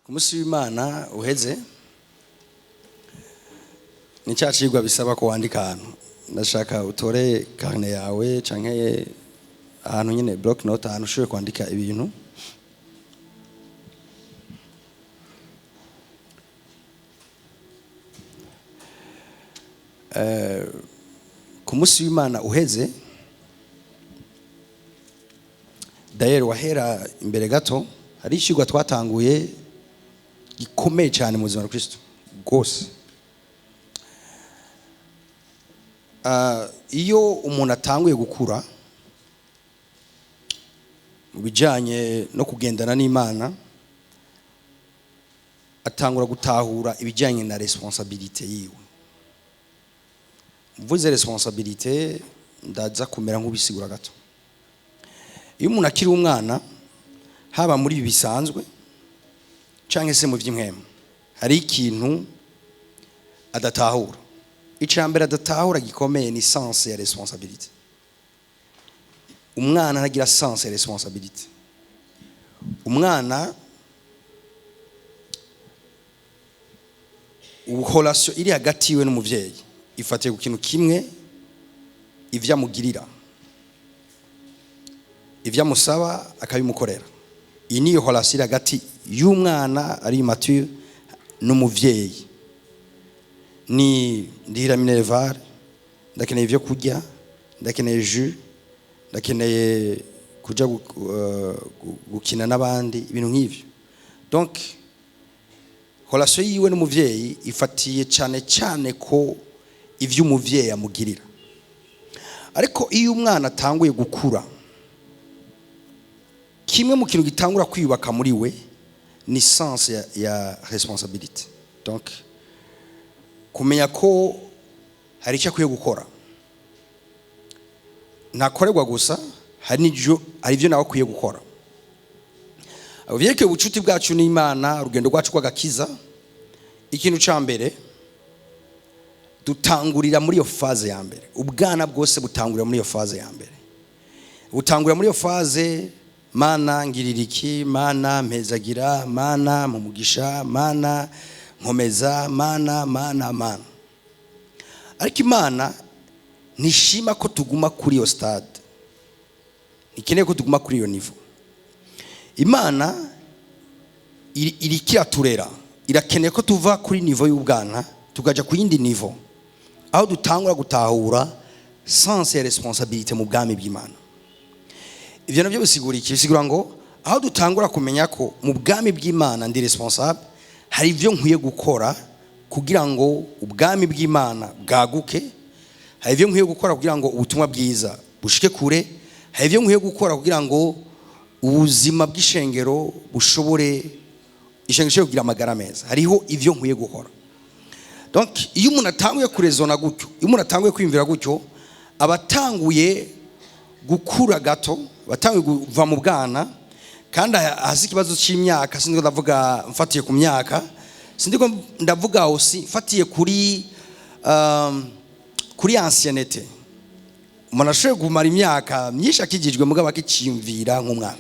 Ku munsi w'Imana uheze ni cya cigwa bisaba ko wandika ahantu. Ndashaka utore carnet yawe canke ahantu nyine block note, ahantu ushoboye kwandika ibintu. Ku munsi w'Imana uheze, d'ailleurs wahera imbere gato, hari icigwa twatanguye gikomeye cyane mu buzima bwa Kristo bwose. Iyo umuntu atanguye gukura mu bijyanye no kugendana n'Imana, atangura gutahura ibijyanye na responsabilité yiwe. Mvuze responsabilité, ndaza kumera nk'ubisigura gato. Iyo umuntu akiri umwana, haba muri ibi bisanzwe cyangwa se mu by'impwemu, hari ikintu adatahura. Icya mbere adatahura gikomeye ni sens ya responsabilité. Umwana ntagira sens ya responsabilité. Umwana, relation iri hagati yiwe n'umuvyeyi ifatiye ku kintu kimwe: ivyo amugirira, ivyo amusaba akabimukorera. Iyi niyo relation iri hagati y'umwana ari mature n'umuvyeyi. Ni ndihira minerval, ndakeneye ivyo kurya, ndakeneye jus, ndakeneye kuja gukina n'abandi, ibintu nk'ivyo. Donc relation yiwe n'umuvyeyi ifatiye cyane cyane ko ivyo umuvyeyi amugirira. Ariko iyo umwana atanguye gukura, kimwe mu kintu gitangura kwiyubaka muri we ni sens ya responsabilité. Donc kumenya ko hari icyo akwiye gukora, ntakorerwa gusa, hari n'ibyo, hari ibyo nawe akwiye gukora. Abo byerekeye ubucuti bwacu n'Imana, urugendo rwacu rw'agakiza, ikintu cya mbere dutangurira muri iyo phase ya mbere. Ubwana bwose butangurira muri iyo phase ya mbere, butangurira muri iyo phase: Mana ngirira iki, Mana mpezagira, Mana mumugisha, Mana nkomeza, Mana, Mana, Mana. Ariko Imana ntishima ko tuguma kuri iyo stade, ntikeneye ko tuguma kuri iyo niveau. Imana iriko iraturera, irakeneye ko tuva kuri niveau y'ubwana tukaja ku yindi niveau, aho dutangura gutahura sens ya responsabilité mu bwami bw'Imana. Ivyo navyo bisigura iki? Bisigura ngo aho dutangura kumenya ko mu bwami bw'Imana ndi responsable, hari ivyo nkwiye gukora kugira ngo ubwami bw'Imana bwaguke, hari ivyo nkwiye gukora kugira ngo ubutumwa bwiza bushike kure, hari ivyo nkwiye gukora kugira ngo ubuzima bw'ishengero bushobore, ishengero ishobore kugira amagara meza, hariho ivyo nkwiye gukora. Donc iyo umuntu atanguye kurezona gutyo, iyo umuntu atanguye kwiyumvira gutyo, aba atanguye gukura gato, abatanguye kuva mu bwana. Kandi hasi ikibazo cy'imyaka, sindiko ndavuga mfatiye ku myaka, sindiko ndavuga aussi mfatiye kuri ancienneté. Umuntu ashoboye kumara imyaka myinshi akijijwe, mugabo akiciyumvira nk'umwana.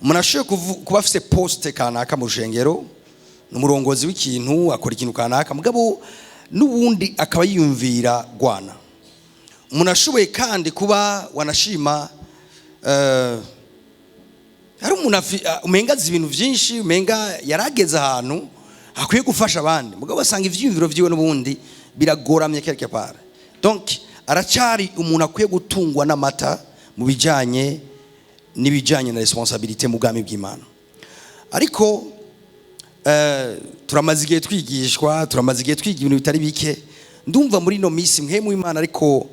Umuntu ashoboye kuba afise poste kanaka mu rushengero, ni umurongozi w'ikintu, akora ikintu kanaka, mugabo n'ubundi akaba yiyumvira gwana. Umuntu ashoboye kandi kuba wanashima, hari umuntu umenga azi ibintu byinshi, umenga yarageze ahantu akwiye gufasha abandi, mugabo asanga ivyiyumviro vyiwe n'ubundi biragoramye quelque part. Donc aracyari umuntu akwiye gutungwa n'amata mu bijanye n'ibijanye na responsabilité mu bwami bw'Imana. Ariko turamaze igihe twigishwa, turamaze igihe twiga ibintu bitari bike. Ndumva muri ino minsi mpwemu w'Imana ariko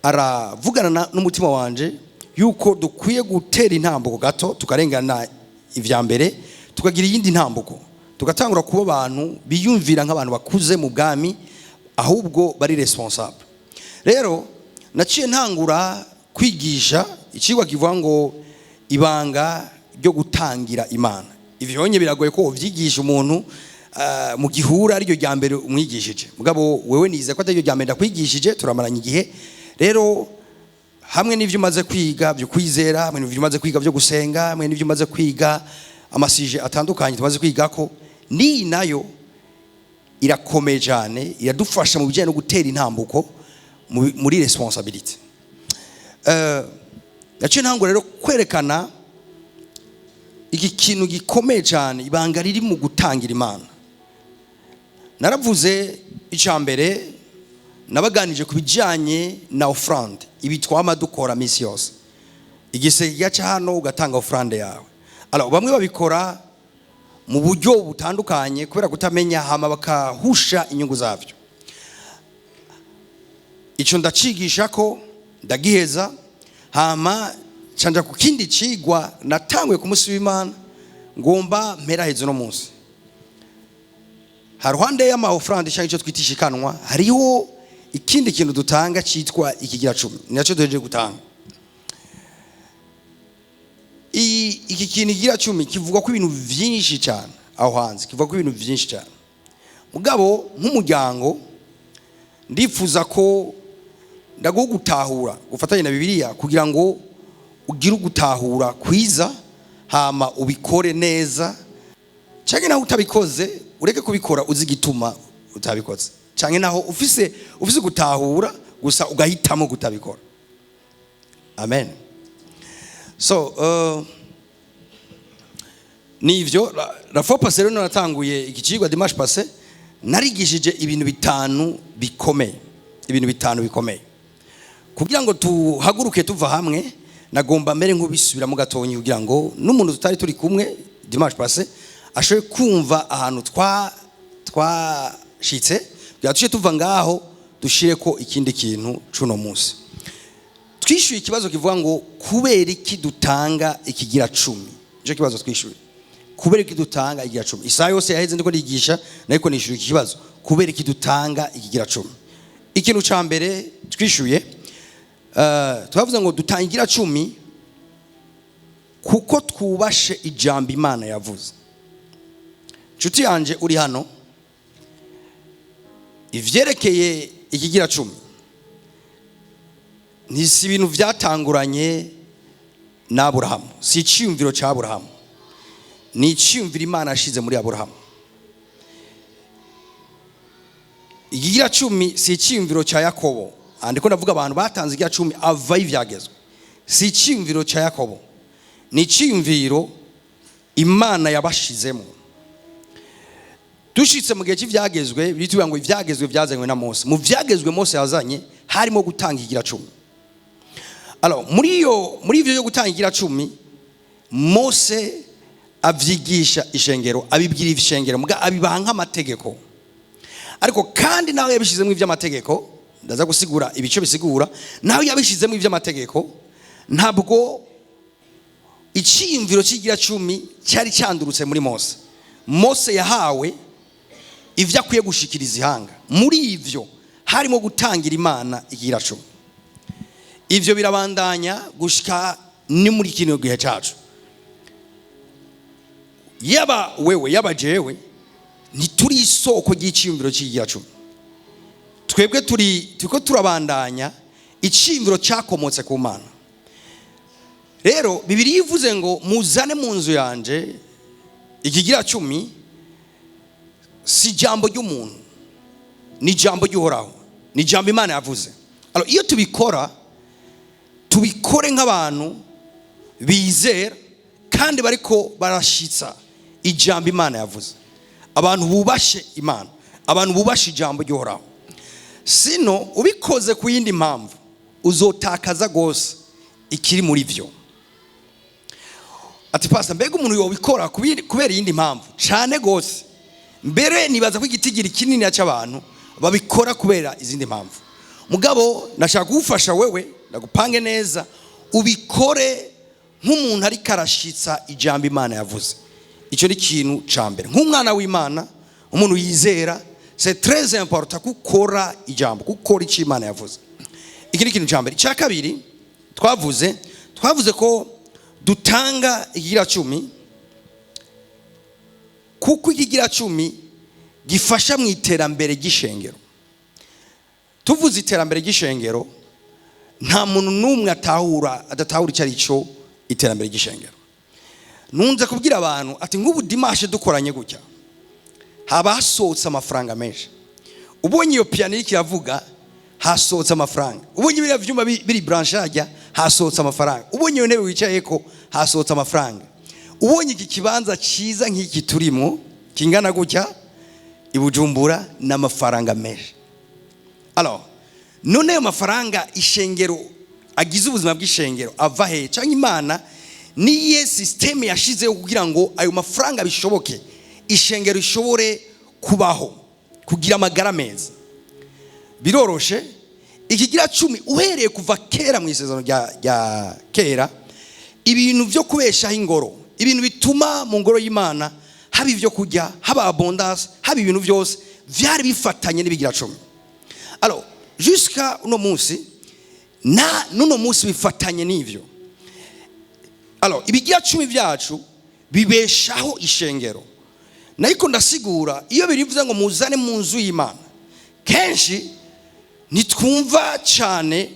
aravugana n'umutima wanje yuko dukwiye gutera intambuko gato, tukarengana ivya mbere, tukagira iyindi ntambuko, tugatangura kuba abantu biyumvira nk'abantu bakuze mu bwami, ahubwo bari responsable. Rero naciye ntangura kwigisha ikigwa kivuga ngo ibanga ryo gutangira Imana. Ivyo nyene biragoye ko uvyigisha umuntu mu gihura ariryo rya mbere umwigishije. Mugabo wewe nize ko ataryo rya mbere ndakwigishije, turamaranye igihe. Rero hamwe n'ivyo umaze kwiga byo kwizera, hamwe n'ivyo umaze kwiga byo gusenga, hamwe n'ivyo umaze kwiga, ama sujets atandukanye tumaze kwiga ko, N'iyi nayo irakomeye cyane, iradufasha mu bijyanye no gutera intambuko muri responsabilité. Naciye ntangura rero kwerekana iki kintu gikomeye cyane, ibanga riri mu gutangira Imana. Naravuze icya mbere, nabaganije ku bijyanye na offrande, ibi twama dukora minsi yose. Igiseke gaca hano, ugatanga offrande yawe. Alors, bamwe babikora mu buryo butandukanye kubera kutamenya, hama bakahusha inyungu zabyo. Icyo ndacigisha ko ndagiheza, hama canja ku kindi cigwa natanguye ku munsi w'Imana, ngomba mperaheze uno munsi. Haruhande y'ama offrande cyangwa icyo twita ishikanwa, hariho ikindi kintu dutanga cyitwa ikigira cumi, ni nacyo duhejeje gutanga. Iki kintu ikigira cumi kivuga ko ibintu byinshi cyane aho hanze, kivuga ko ibintu byinshi cyane. Mugabo nk'umuryango ndifuza ko ndaguha gutahura ufatanye na Bibiliya kugira ngo ugire ugutahura kwiza, hama ubikore neza, cyangwa naho utabikoze ureke kubikora uzi igituma utabikoze, cyangwa naho ufise gutahura gusa ugahitamo kutabikora. Amen. So nivyo la fois passée rero natanguye iki cigwa dimanche passé, narigishije ibintu bitanu bikomeye, ibintu bitanu bikomeye. Kugira ngo tuhaguruke tuva hamwe, nagomba mbere nk'ubisubiramo gatonyi kugira ngo n'umuntu tutari turi kumwe dimanche passé ashobore kumva ahantu twashitse, kugira tuce tuva ngaho dushire ko ikindi kintu cuno munsi. Twishyuye ikibazo kivuga ngo kubera iki dutanga ikigira cumi? Nicyo kibazo twishyuye: kubera iki dutanga ikigira cumi? Isaha yose yaheze ndiko nigisha nariko nishyura iki kibazo: kubera iki dutanga ikigira cumi? Ikintu ca mbere twishyuye, twavuze ngo dutanga ikigira cumi kuko twubashe ijambo Imana yavuze. Nshuti yanje uri hano, ivyerekeye ikigira cumi ntisi ibintu byatanguranye na Aburahamu, si iciyumviro cya Aburahamu, ni iciyumviro Imana yashize muri Aburahamu. Ikigira cumi si iciyumviro cya Yakobo. Andiko ndavuga abantu batanze ikigira cumi ava ivyagezwe. Si iciyumviro cya Yakobo, ni iciyumviro Imana yabashizemo. Dushitse mu gihe cy'ivyagezwe, bitubwira ngo ivyagezwe byazanywe na Mose. Mu vyagezwe Mose yazanye harimo gutanga ikigira cumi. Alors, muri ivyo byo gutanga ikigira cumi, Mose avyigisha ishengero, abibwira ishengero, muga abibaha nk'amategeko. Ariko kandi nawe yabishizemo ivy'amategeko, ndaza gusigura ibice bisigura. Nawe yabishizemo ivy'amategeko, ntabwo iciyumviro cy'igira cumi cyari cyandurutse muri Mose. Mose yahawe ivyo akwiye gushikiriza ihanga, muri ivyo harimo gutangira Imana ikigira cumi. Ivyo birabandanya gushika ni muri kino gihe cacu. Yaba wewe, yaba jewe, ntituri isoko ry'iciyumviro cy'ikigira cumi. Twebwe turiko turabandanya iciyumviro cyakomotse ku Mana. Rero Bibiliya ivuze ngo muzane mu nzu yanje ikigira cumi, si ijambo ry'umuntu, ni ijambo ry'Uhoraho, ni ijambo Imana yavuze. Alors, iyo tubikora, tubikore nk'abantu bizera kandi bariko barashitsa ijambo Imana yavuze, abantu bubashe Imana, abantu bubashe ijambo ry'Uhoraho. Sino ubikoze ku yindi mpamvu, uzotakaza rwose ikiri muri byo. Ati: "Pastor, mbega umuntu yobikora kubera iyindi mpamvu?" Cyane rwose. Mbere nibaza ko igitigiri kinini cy'abantu babikora kubera izindi mpamvu. Mugabo nashaka kugufasha wewe, ndagupange neza, ubikore nk'umuntu ariko arashitsa ijambo Imana yavuze. Icyo ni ikintu cya mbere. Nk'umwana w'Imana, umuntu yizera, c'est très important gukora ijambo, gukora icyo Imana yavuze. Iki ni ikintu cya mbere. Icya kabiri twavuze ko dutanga ikigira cumi kuko ikigira cumi gifasha mu iterambere ry'ishengero. Tuvuze iterambere ry'ishengero, nta muntu n'umwe atahura adatahura icyo ari cyo iterambere ry'ishengero. Nunze kubwira abantu ati nk'ubu dimanche dukoranye gutya. Haba hasohotse amafaranga menshi. Ubonye iyo piano iriko iravuga, hasohotse amafaranga. Ubonye biriya vyuma biri branché hajya, hasohotse amafaranga. Ubonye iyo ntebe wicayeko, hasohotse amafaranga. Ubonye iki kibanza cyiza nk'iki turimo kingana gutya i Bujumbura, n'amafaranga menshi. Alors none ayo mafaranga ishengero agize ubuzima bw'ishengero ava he? Cyangwa Imana niye système yashizeho kugira ngo ayo mafaranga bishoboke, ishengero ishobore kubaho, kugira amagara meza? Biroroshe. Ikigira cumi, uhereye kuva kera mu Isezerano rya Kera, ibintu byo kubeshaho ingoro, ibintu bituma mu ngoro y'Imana haba ibyo kurya, haba abondance, haba ibintu byose, byari bifatanye n'ibigira cumi. Alors jusqu'à uno munsi, na n'uno munsi bifatanye n'ivyo. Alors ibigira cumi byacu bibeshaho ishengero. Nariko ndasigura, iyo birivuze ngo muzane mu nzu y'Imana, kenshi ntitwumva cyane.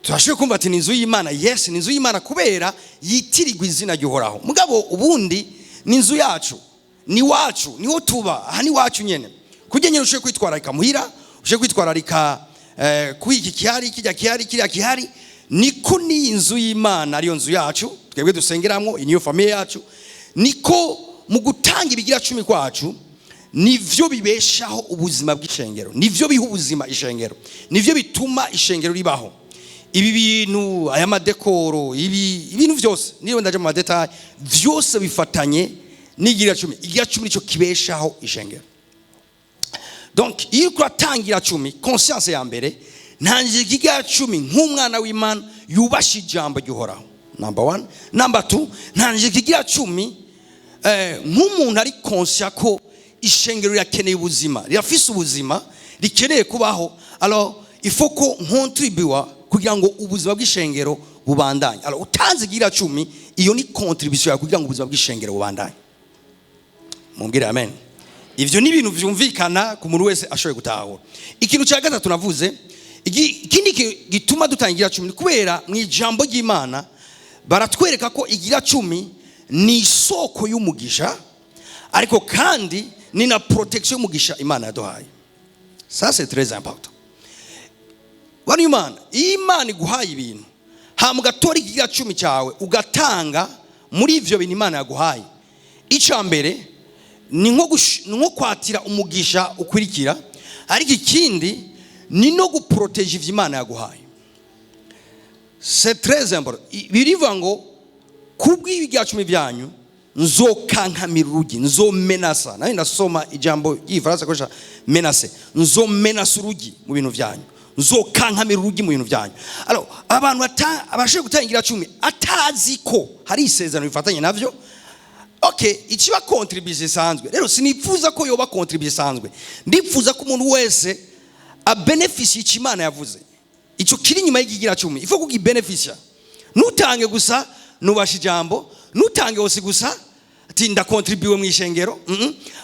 Turashoboye kumva ati ni inzu y'Imana. Yes, ni inzu y'Imana kubera yitirirwa izina ry'Uhoraho. Mugabo ubundi ni inzu yacu, ni wacu, niho tuba. Aha ni wacu nyene. Kurya nyene ushoboye kwitwararika muhira, ushoboye kwitwararika kuri iki kihari, kijya kihari, kiriya kihari, niko n'iyi nzu y'Imana ariyo nzu yacu twebwe dusengeramwo, iyi niyo famille yacu. Niko mu gutanga ibigira cumi kwacu, nivyo bibeshaho ubuzima bw'ishengero, nivyo biha ubuzima ishengero, nivyo bituma ishengero ribaho. Ibi bintu, aya ma décors, ibi ibintu byose, niyo ndaje mu ma détails, byose bifatanye n'igira cumi. Igira cumi nicyo kibeshaho ishengero. Donc iyo uriko uratangira cumi, conscience ya mbere: ntangira ikigira cumi nk'umwana w'Imana yubasha ijambo ry'Uhoraho, number one. Number two, ntangira ikigira cumi nk'umuntu ari conscient ko ishengero rirakeneye ubuzima, rirafise ubuzima, rikeneye kubaho. Alors il faut ko nkontribuwa kugira ngo ubuzima bw'ishengero bubandanye. Alors utanze igira cumi, iyo ni contribution yawe kugira ngo ubuzima bw'ishengero bubandanye. Mumbwire amen. Ivyo ni ibintu vyumvikana ku muntu wese ashoboye gutahura. Ikintu cya gatatu navuze, ikindi gituma dutanga igira cumi, ni kubera mu ijambo ry'Imana baratwereka ko igira cumi ni isoko y'umugisha, ariko kandi ni na protection y'umugisha Imana yaduhaye. Ça, c'est très important. Bano Imana, iyo Imana iguhaye ibintu, hama ugatora ikigira cumi cyawe ugatanga muri ivyo bintu Imana yaguhaye, icya mbere ni nko kwatira umugisha ukurikira, ariko ikindi ni no guproteja ivyo Imana yaguhaye. C'est très important. Birivuga ngo kubw'ibigira cumi byanyu nzokankamira urugi, nzomenasa. Nawe ndasoma ijambo ry'Igifaransa akoresha menace: nzomenasa urugi mu bintu byanyu, nzokankamira urugi mu bintu byanyu. Alors abantu abashoboye gutanga cumi atazi ko hari isezerano bifatanye navyo, okay, ikiba contribution isanzwe. Rero sinifuza ko yoba contribution isanzwe. Ndifuza ko umuntu wese abenefisia icyo Imana yavuze, icyo kiri inyuma y'ikigira cumi. Ifo kugibenefisia. Ntutange gusa nubasha ijambo, ntutange hose gusa ati ndakontribuwe mu ishengero.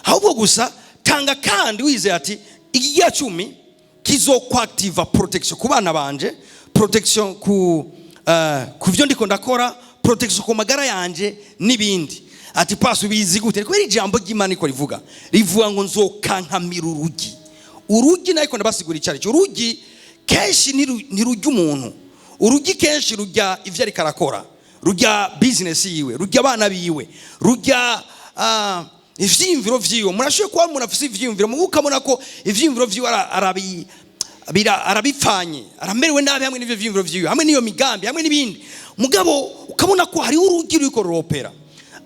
Ahubwo gusa tanga kandi wizeye ati ikigira cumi kizokwativa protection ku bana banje, protection ku byo ndiko ndakora, protection ku magara yanje n'ibindi. Ati: "Pasi, ubizi gute?" Kubera ijambo ry'Imana iko rivuga, rivuga ngo nzokankamira urugi. Urugi nariko ndabasigura icyo aricyo. Urugi kenshi ntirujya umuntu, urugi kenshi rujya ivyo ariko arakora, rujya business yiwe, rujya abana biwe, rujya ivyiyumviro vyiwe. Murashoboye kuba umuntu afise ivyiyumviro, mugu ukabona ko ivyiyumviro vyiwe arabipfanye, aramerewe nabi hamwe n'ivyo vyiyumviro vyiwe, hamwe n'iyo migambi, hamwe n'ibindi, mugabo ukabona ko hariho urugi ruriko ruropera.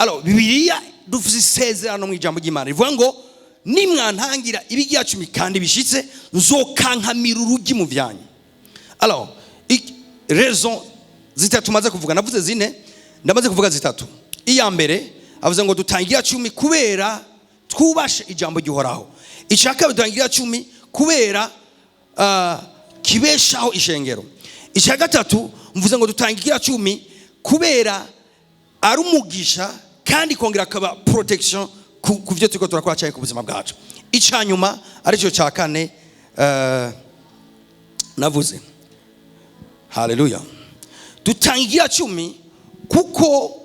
Alors Bibiliya, dufise isezerano mu ijambo ry'Imana rivuga ngo nimwantangira ibigira cumi kandi bishitse, nzokankamira urugi mu vyanyu. Alors raison zitatu maze kuvuga, navuze zine, ndamaze kuvuga zitatu. Iya mbere avuze ngo dutangira cumi kubera twubashe ijambo ry'Uhoraho. Icya kabiri, dutangira cumi kubera kibeshaho ishengero. Icya gatatu, mvuze ngo dutangira cumi kubera ari umugisha kandi kongera akaba protection ku byo turiko turakora cyane ku buzima bwacu. Icya nyuma, aricyo cya kane, navuze, haleluya, dutangira cumi kuko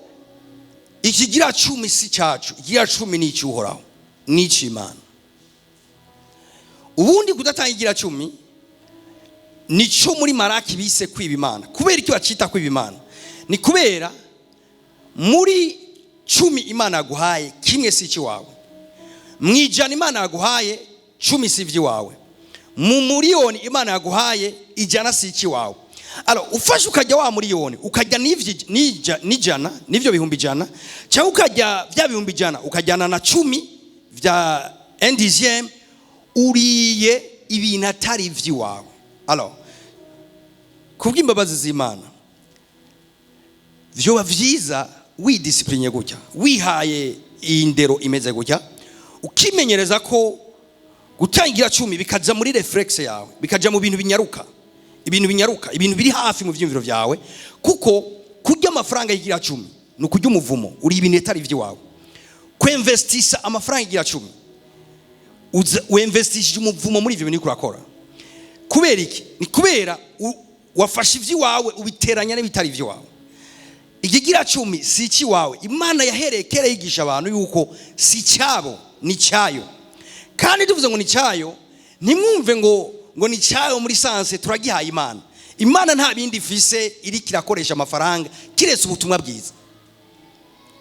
ikigira cumi si cyacu, ikigira cumi ni icy'Uhoraho. n'ic'Imana. Ubundi kudatanga igira cumi nico muri Maraki bise kwiba Imana. Kubera iki bacita kwiba Imana? Ni kubera muri 10 Imana yaguhaye, kimwe si icy'iwawe. Mu 100 Imana yaguhaye, 10 si iby'iwawe. Mu miliyoni Imana yaguhaye, 100 si icy'iwawe. Alors ufashe ukajya wa miliyoni, ukajya n'ijana, n'ivyo 100,000, cyangwa ukajya bya 100,000 ukajyana na 10 vya un dixième, uriye ibintu atari ivy'iwawe. Alors kubw'imbabazi z'Imana, vyoba vyiza widiscipline gutya, wihaye indero imeze gutya, ukimenyereza ko gutangira 10 bikaja muri réflexe yawe, bikaja mu bintu binyaruka, ibintu binyaruka, ibintu biri hafi mu vyumviro vyawe. Kuko kurya amafaranga y'igira 10 ni ukurya umuvumo, uri ibintu atari ivy'iwawe. Kwinvestisa amafaranga y'igira 10, winvestishije umuvumo muri ivyo bintu uriko urakora. Kubera iki? Ni kubera wafashe ivy'iwawe ubiteranya n'ibitari ivy'iwawe. Ikigira 10 si icy'iwawe. Imana yahereye kera yigisha abantu yuko si icyabo, ni cyayo. Kandi tuvuze ngo ni cyayo, ntimwumve ngo ni cyayo muri sens turagihaye Imana. Imana nta bindi ifise iri kirakoresha amafaranga kiretse ubutumwa bwiza.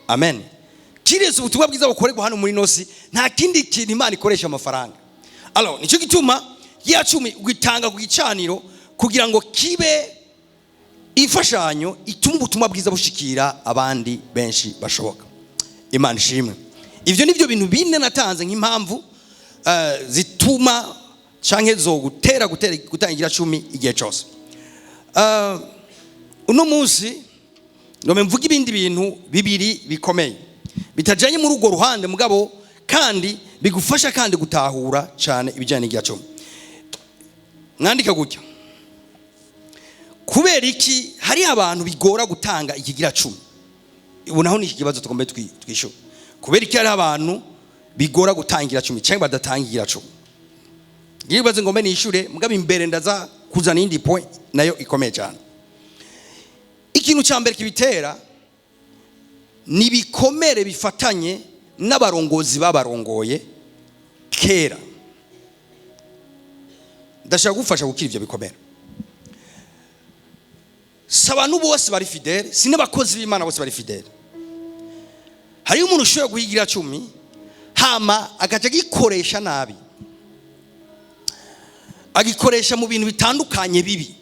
Amen. Kiretse ubutumwa bwiza bukorerwa hano muri nosi, nta kindi kintu Imana ikoresha amafaranga. Alors nicyo gituma ya 10 ugitanga ku gicaniro kugira ngo kibe imfashanyo ituma ubutumwa bwiza bushikira abandi benshi bashoboka. Imana ishimwe. Ivyo nivyo bintu bine natanze nk'impamvu zituma canke zo gutera gutangira 10 igihe cyose. Uno munsi ndome mvuga ibindi bintu bibiri bikomeye bitajanye muri urwo ruhande, mugabo kandi bigufasha kandi gutahura cyane ibijyanye n'igihe 10. Mwandika gutya: kubera iki hari abantu bigora gutanga ikigira 10? Ubu naho ni iki kibazo tugomba twishyura. Kubera iki hari abantu bigora gutangira 10 cyangwa badatanga ikigira 10? Ngiye ibibazo ngombe nishyure, mugabo imbere ndaza kuzana iyindi point nayo ikomeye cyane. Ikintu cya mbere kibitera ni ibikomere bifatanye n'abarongozi babarongoye kera. Ndashaka gufasha gukira ibyo bikomere. Si abantu bose bari fidèles, si n'abakozi b'Imana bose bari fidèles. Hariyo umuntu ushobora guhigira 10, hama agaca agikoresha nabi, agikoresha mu bintu bitandukanye bibi.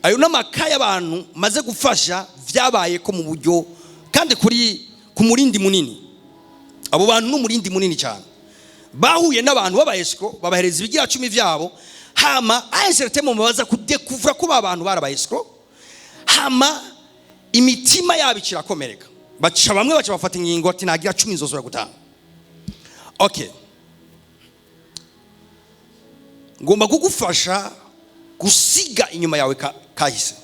Ayo n'amakaye abantu maze gufasha vyabaye ko mu buryo kandi kuri ku murindi munini. Abo bantu n'umurindi munini cyane bahuye n'abantu b'abaescrocs, babahereza ibigira 10 vyabo, hama à un certain moment baza kudécouvra ko ba bantu barabaescrocs, hama imitima yabo ikirakomereka, baca bamwe baca bafata ingingo ati: "Nagira 10 nzosubira gutanga." Okay, ngomba kugufasha gusiga inyuma yawe kahise.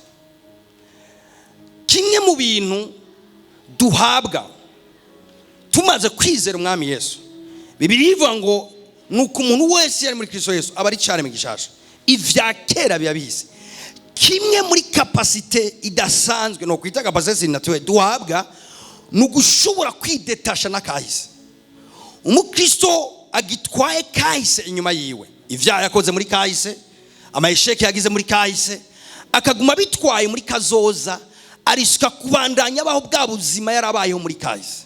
Kimwe mu bintu duhabwa tumaze kwizera Umwami Yesu, Bibiliya ivuga ngo nuko umuntu wese yari muri Kristo Yesu aba ari cyane gishasha, ivya kera biba bizi. Kimwe muri capacité idasanzwe, no kwita capacité surnaturelle, duhabwa ni ugushobora kwidétacha n'akahise. Umukristo agitwaye kahise inyuma yiwe, ivyaha yakoze muri kahise, amaéchecs yagize muri kahise, akaguma bitwaye muri kazoza, arisika kubandanya abaho bwa buzima yarabayeho muri kahise.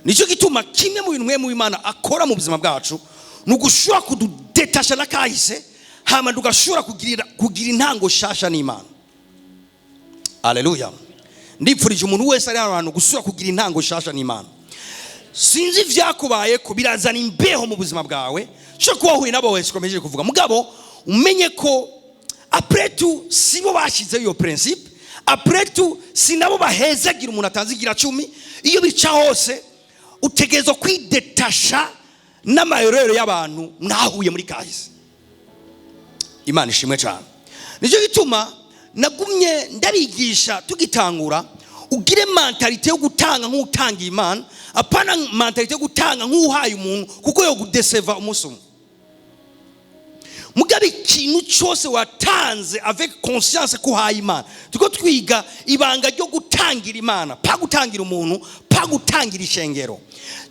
Nicyo gituma kimwe mu bintu mwe mu Imana akora mu buzima bwacu ni ugushobora kududétacha na kahise, hama tugashobora kugira intango shasha n'Imana. Aleluya! Ndipfurije umuntu wese ari hano gusubira kugira intango shasha n'Imana. Sinzi ibyakubaye ko birazana imbeho mu buzima bwawe, ushobora kuba wahuye n'abo wese ukomeje kuvuga, mugabo umenye ko après tout si bo bashyizeho iyo principe. Après tout si nabo bahezagira umuntu atanze igira 10. Iyo bica hose, utegerezwa kwidétacha n'amayorero y'abantu mwahuye muri kahise. Imana ishimwe cyane. Nicyo gituma nagumye ndabigisha tugitangura: ugire mentalité yo gutanga nk'utanga Imana, apana mentalité yo gutanga nk'uhaye umuntu, kuko yo kudéceva umunsi umwe. Mugabe ikintu cyose watanze avec conscience ko uhaye Imana. Turiko twiga ibanga ryo gutangira Imana, pas gutangira umuntu, pas gutangira ishengero.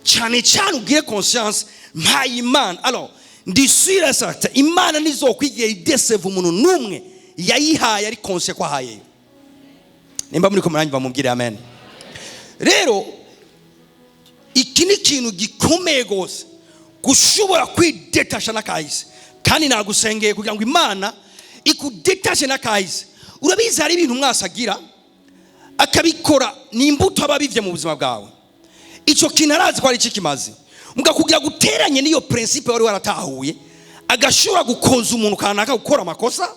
Cyane cyane ubwire conscience mpaye Imana. Alors, ndi sûr et certain, Imana ntizokwigira ideseva umuntu n'umwe yayihaye ari conscient ko ahayeyo. Nimba muri ko muranyumva, mubwire amen. Rero iki ni ikintu gikomeye rwose, gushobora kwidetasha n'akahise. Kandi nagusengeye kugira ngo Imana ikudetashe n'akahise. Urabizi, hari ibintu mwese agira akabikora, ni imbuto aba abivye mu buzima bwawe. Icyo kintu arazi ko ari iki kimaze mugakugira guteranye n'iyo principe wari waratahuye, agashobora gukoza umuntu kanaka gukora amakosa,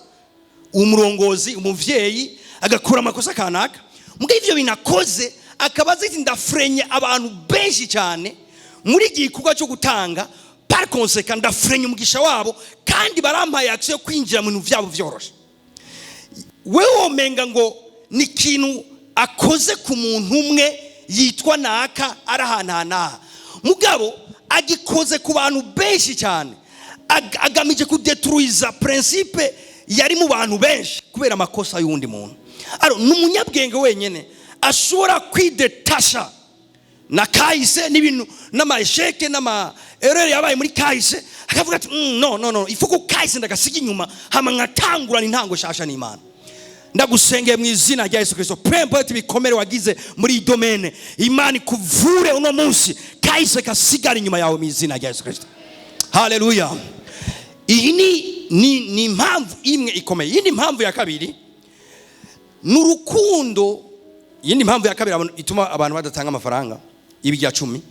umurongozi, umuvyeyi agakora amakosa kanaka. Muga ivyo binakoze akaba azi ati ndafrenye abantu benshi cyane muri iki gikorwa cyo gutanga, par conséquent ndafrenye umugisha wabo, kandi barampaye action yo kwinjira mu bintu vyabo vyoroshe. Wewe womenga ngo ni ikintu akoze ku muntu umwe yitwa naka ari ahantu aha n'aha, mugabo agikoze ku bantu benshi cyane, agamije kudetruiza principe yari mu bantu benshi kubera amakosa y'uwundi muntu. Alors, ni umunyabwenge wenyine ashobora kwidetasha na kahise n'ibintu n'ama échecs n'ama erreurs yabaye muri kahise, akavuga ati no, no, no, ifuko kahise ndagasiga inyuma, hama nkatangurana intango shasha n'Imana." Ndagusengeye mu izina rya Yesu Kristo, peu importe ibikomere wagize muri iyi domaine, Imana ikuvure uno munsi, kahise kasigara inyuma yawe mu izina rya Yesu Kristo. Haleluya! Iyi ni impamvu imwe ikomeye. Iyindi mpamvu ya kabiri ni urukundo. Iyindi mpamvu ya kabiri ituma abantu badatanga amafaranga y'ibirya cumi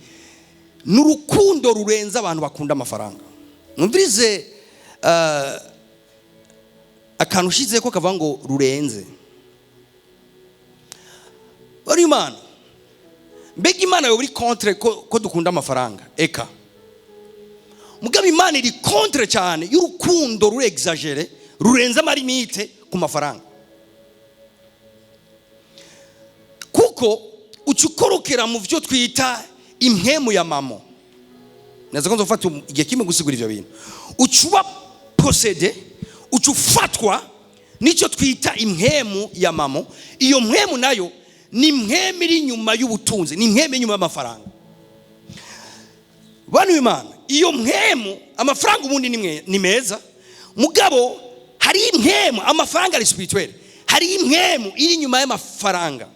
ni urukundo rurenze abantu bakunda amafaranga. Mwumvirize, akantu ushize ko kavuga ngo rurenze. Bari Imana, mbega Imana yoba iri contre ko dukunda amafaranga? Eka, mugabo Imana iri contre cyane y'urukundo ruri exagéré, rurenze ama limites ku mafaranga, kuko uca ukorokera mu byo twita impwemu ya Mamon. Naza ko nzofata igihe kimwe gusigura ivyo bintu. Uca uba possédé, uca ufatwa n'icyo twita impwemu ya Mamon. Iyo mpwemu nayo ni impwemu iri inyuma y'ubutunzi, ni impwemu iri inyuma y'amafaranga. Bano Imana, iyo mpwemu, amafaranga ubundi ni meza, mugabo hari impwemu, amafaranga ari spirituel, hari impwemu iri inyuma y'amafaranga.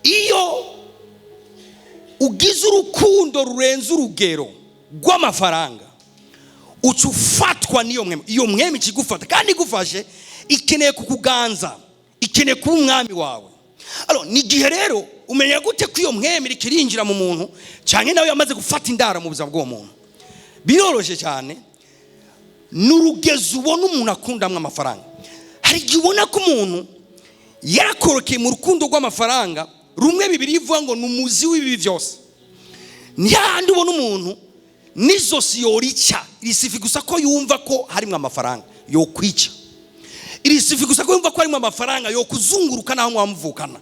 Iyo ugize urukundo rurenze urugero rw'amafaranga, uca ufatwa n'iyo mpwemu. Iyo mpwemu ikigufata, kandi igufashe ikeneye kukuganza, ikeneye kuba umwami wawe. Alors, ni igihe rero umenya gute ko iyo mpwemu iriko irinjira mu muntu cyane, nawe yamaze gufata indara mu buzima bw'uwo muntu? Biroroshye cyane, ni urugezo ubona umuntu akundamwo amafaranga. Hari igihe ubona ko umuntu yarakorokeye mu rukundo rw'amafaranga, rumwe bibiri ivuga ngo ni umuzi w'ibibi byose. Ni hahandi ubona umuntu n'izosi yorica, il suffit gusa ko yumva ko harimo amafaranga yokwica, il suffit gusa ko yumva ko harimo amafaranga yo kuzunguruka naho mwamuvukana,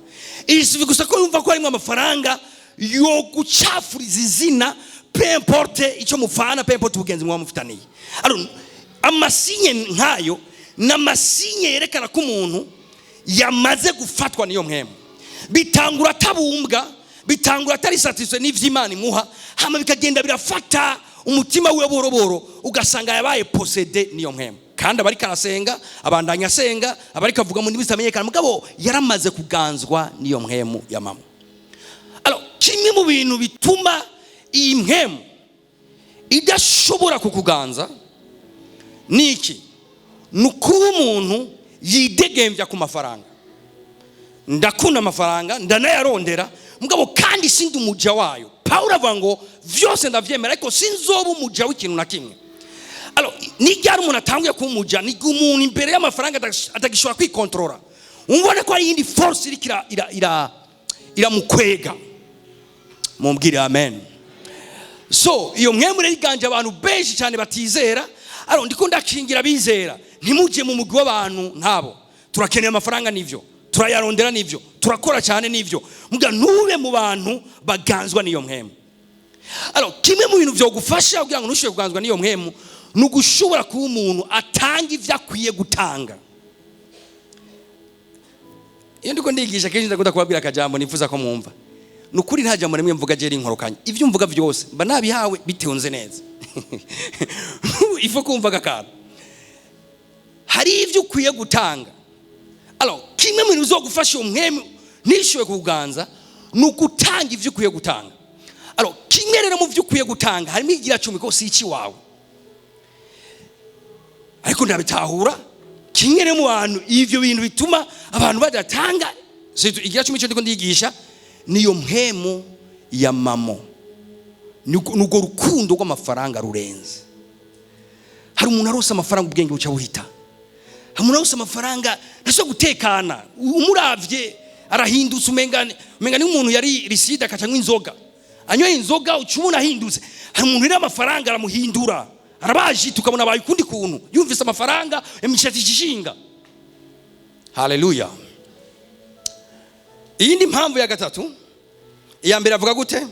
il suffit gusa ko yumva ko harimo amafaranga yo gucafuriza izina, peu importe icyo mupfana, peu importe ubugenzi muba mufitaniye. Alors, ama signes nk'ayo ni ama signes yerekana ko umuntu yamaze gufatwa n'iyo mpwemu. Bitangura atabumbwa, bitangura atari satisfait n'ivy'Imana imuha, hama bikagenda birafata umutima wiwe buhoro, ugasanga yabaye possédé n'iyo mpwemu. Kandi abariko arasenga, abandanya asenga, abariko avuga mu ndimi zitamenyekana, mugabo yaramaze kuganzwa n'iyo mpwemu ya Mamon. Alors, kimwe mu bintu bituma iyi mpwemu idashobora kukuganza ni iki? Ni ukuba umuntu yidegembya ku mafaranga. Ndakunda amafaranga, ndanayarondera, mugabo kandi sindi umuja wayo. Pawulo avuga ngo vyose ndavyemera, ariko sinzoba umuja w'ikintu na kimwe. Alors, n'iryari umuntu atanguye kuba umuja? Ni umuntu imbere y'amafaranga atagishobora kwikontorora, umubone ko hari iyindi force iriko iramukwega. Mumbwire amen. So iyo mpwemu rero iganje abantu benshi cyane batizera. Alors, ndiko ndakingira abizera, ntimujye mu mugwi w'abantu nk'abo. Turakeneye amafaranga, nivyo, turayarondera, nivyo, turakora cyane, nivyo, muga ntube mu bantu baganzwa n'iyo mpwemu. Alors, kimwe mu bintu vyogufasha kugira ngo ntushobore kuganzwa n'iyo mpwemu ni ugushobora kuba umuntu atanga ivyo akwiye gutanga. Iyo ndiko ndigisha kenshi ndakunda kubabwira akajambo nifuza ko mwumva. Ni ukuri, nta jambo rimwe mvuga jeri inkorokanye. Ibyo mvuga byose mba nabihawe bitunze neza. Ifu kumva aka kantu, hari ibyo ukwiye gutanga. Alors, kimwe mu bintu bizogufasha uwo mpwemu ntishoboye kuganza ni ugutanga ibyo ukwiye gutanga. Alors, kimwe rero mu byo ukwiye gutanga harimo igira cumi, ko si iki wawe, ariko ndabitahura. Kimwe rero mu bantu, ivyo bintu bituma abantu badatanga surtout igira cumi, cyo ndiko ndigisha, niyo mpwemu ya mammon, nubwo rukundo rw'amafaranga rurenze. Hari umuntu arose amafaranga, ubwenge buca buhita. Hari umuntu arose amafaranga, ntashobora gutekana. Umuravye arahindutse, umenga ni umuntu yari risida akaca anywa inzoga. Anyoye inzoga, uca ubona ahindutse. Hari umuntu rero amafaranga aramuhindura, arabajita, ukabona abaye ukundi kuntu. Yumvise amafaranga, imishatsi ishinga. Haleluya! Iyindi mpamvu ya gatatu, iya mbere avuga gute?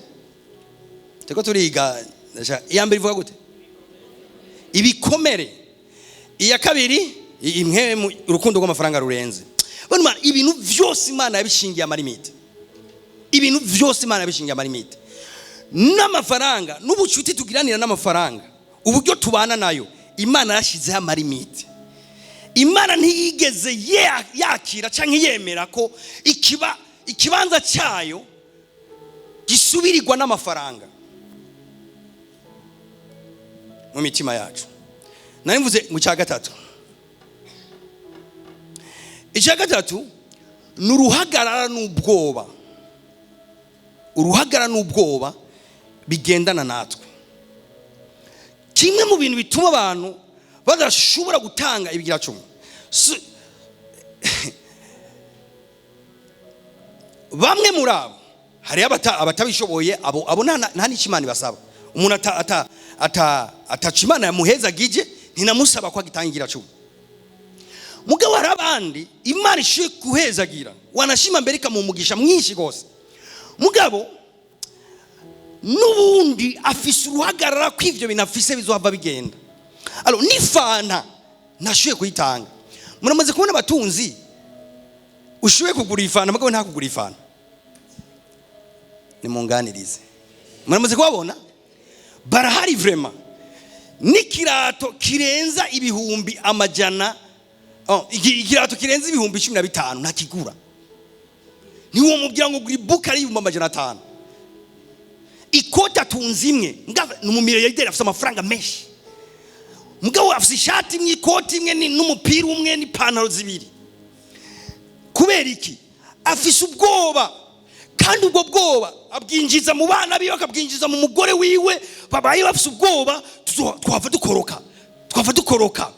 Turiko turiga. Iya mbere ivuga gute? Ibikomere. Iya kabiri, imwe urukundo rw'amafaranga rurenze. Bano Imana, ibintu byose Imana yabishingiye ama limites. Ibintu byose Imana yabishingiye ama limites, n'amafaranga, n'ubucuti tugiranira n'amafaranga, uburyo tubana nayo, Imana yashyizeho ama limites. Imana ntiyigeze yakira cyangwa yemera ko ikibanza cyayo gisubirirwa n'amafaranga mu mitima yacu. Nari mvuze mu cya gatatu. Icya gatatu ni uruhagarara n'ubwoba. Uruhagarara n'ubwoba bigendana natwe. Kimwe mu bintu bituma abantu badashobora gutanga ibigira cumi, bamwe muri abo, hariyo abatabishoboye. Abo nta n'icyo Imana ibasaba. Umuntu ataca Imana yamuhezagije, ntinamusaba ko agitanga igira cumi. Mugabo hari abandi Imana ishoboye kuhezagira, wanashima mbere ikamuha mwinshi rwose, mugabo n'ubundi afise uruhagarara ko ivyo bintu afise bizohava bigenda. Alors, n'ifanta ntashoboye kuyitanga. Muramaze kubona abatunzi ushoboye kugura ifanta, mugabo ntakugura ifanta? Nimunganirize, muramaze kubabona? Barahari vraiment. N'ikirato kirenza ibihumbi amajana, oh, ikirato kirenza 15,000 ntakigura. Ntiwomubwira ngo gura ibuka ari 500,000. Ikoti atunze imwe, ni umumiliyarderi, afite amafaranga menshi, mugabo afite ishati imwe, ikoti imwe, n'umupira umwe, n'ipantaro zibiri. Kubera iki? Afise ubwoba, kandi ubwo bwoba abwinjiza mu bana biwe, akabwinjiza mu mugore wiwe. Babaye bafise ubwoba: twava dukoroka, twava dukoroka.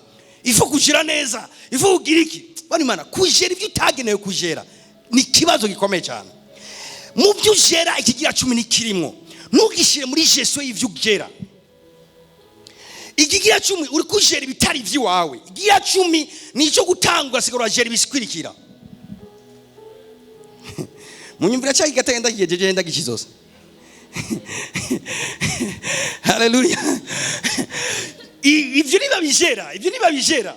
Ifu kugira neza, ifu kugira iki. Bano Imana, kujera ibyo utagenewe kujera ni ikibazo gikomeye cyane. Mu byo ujera, ikigira cumi ntikirimwo. Ntugishyire muri gestion y'ibyo ugera. Ikigira cumi uri kujera ibitari iby'iwawe. Ikigira cumi ni icyo gutanga, ugasigara urajera ibikwirikira. Munyumvira cyangwa igatenda kigejeje ndagikizosa? Haleluya! Ibyo ntibabijera, ibyo ntibabijera.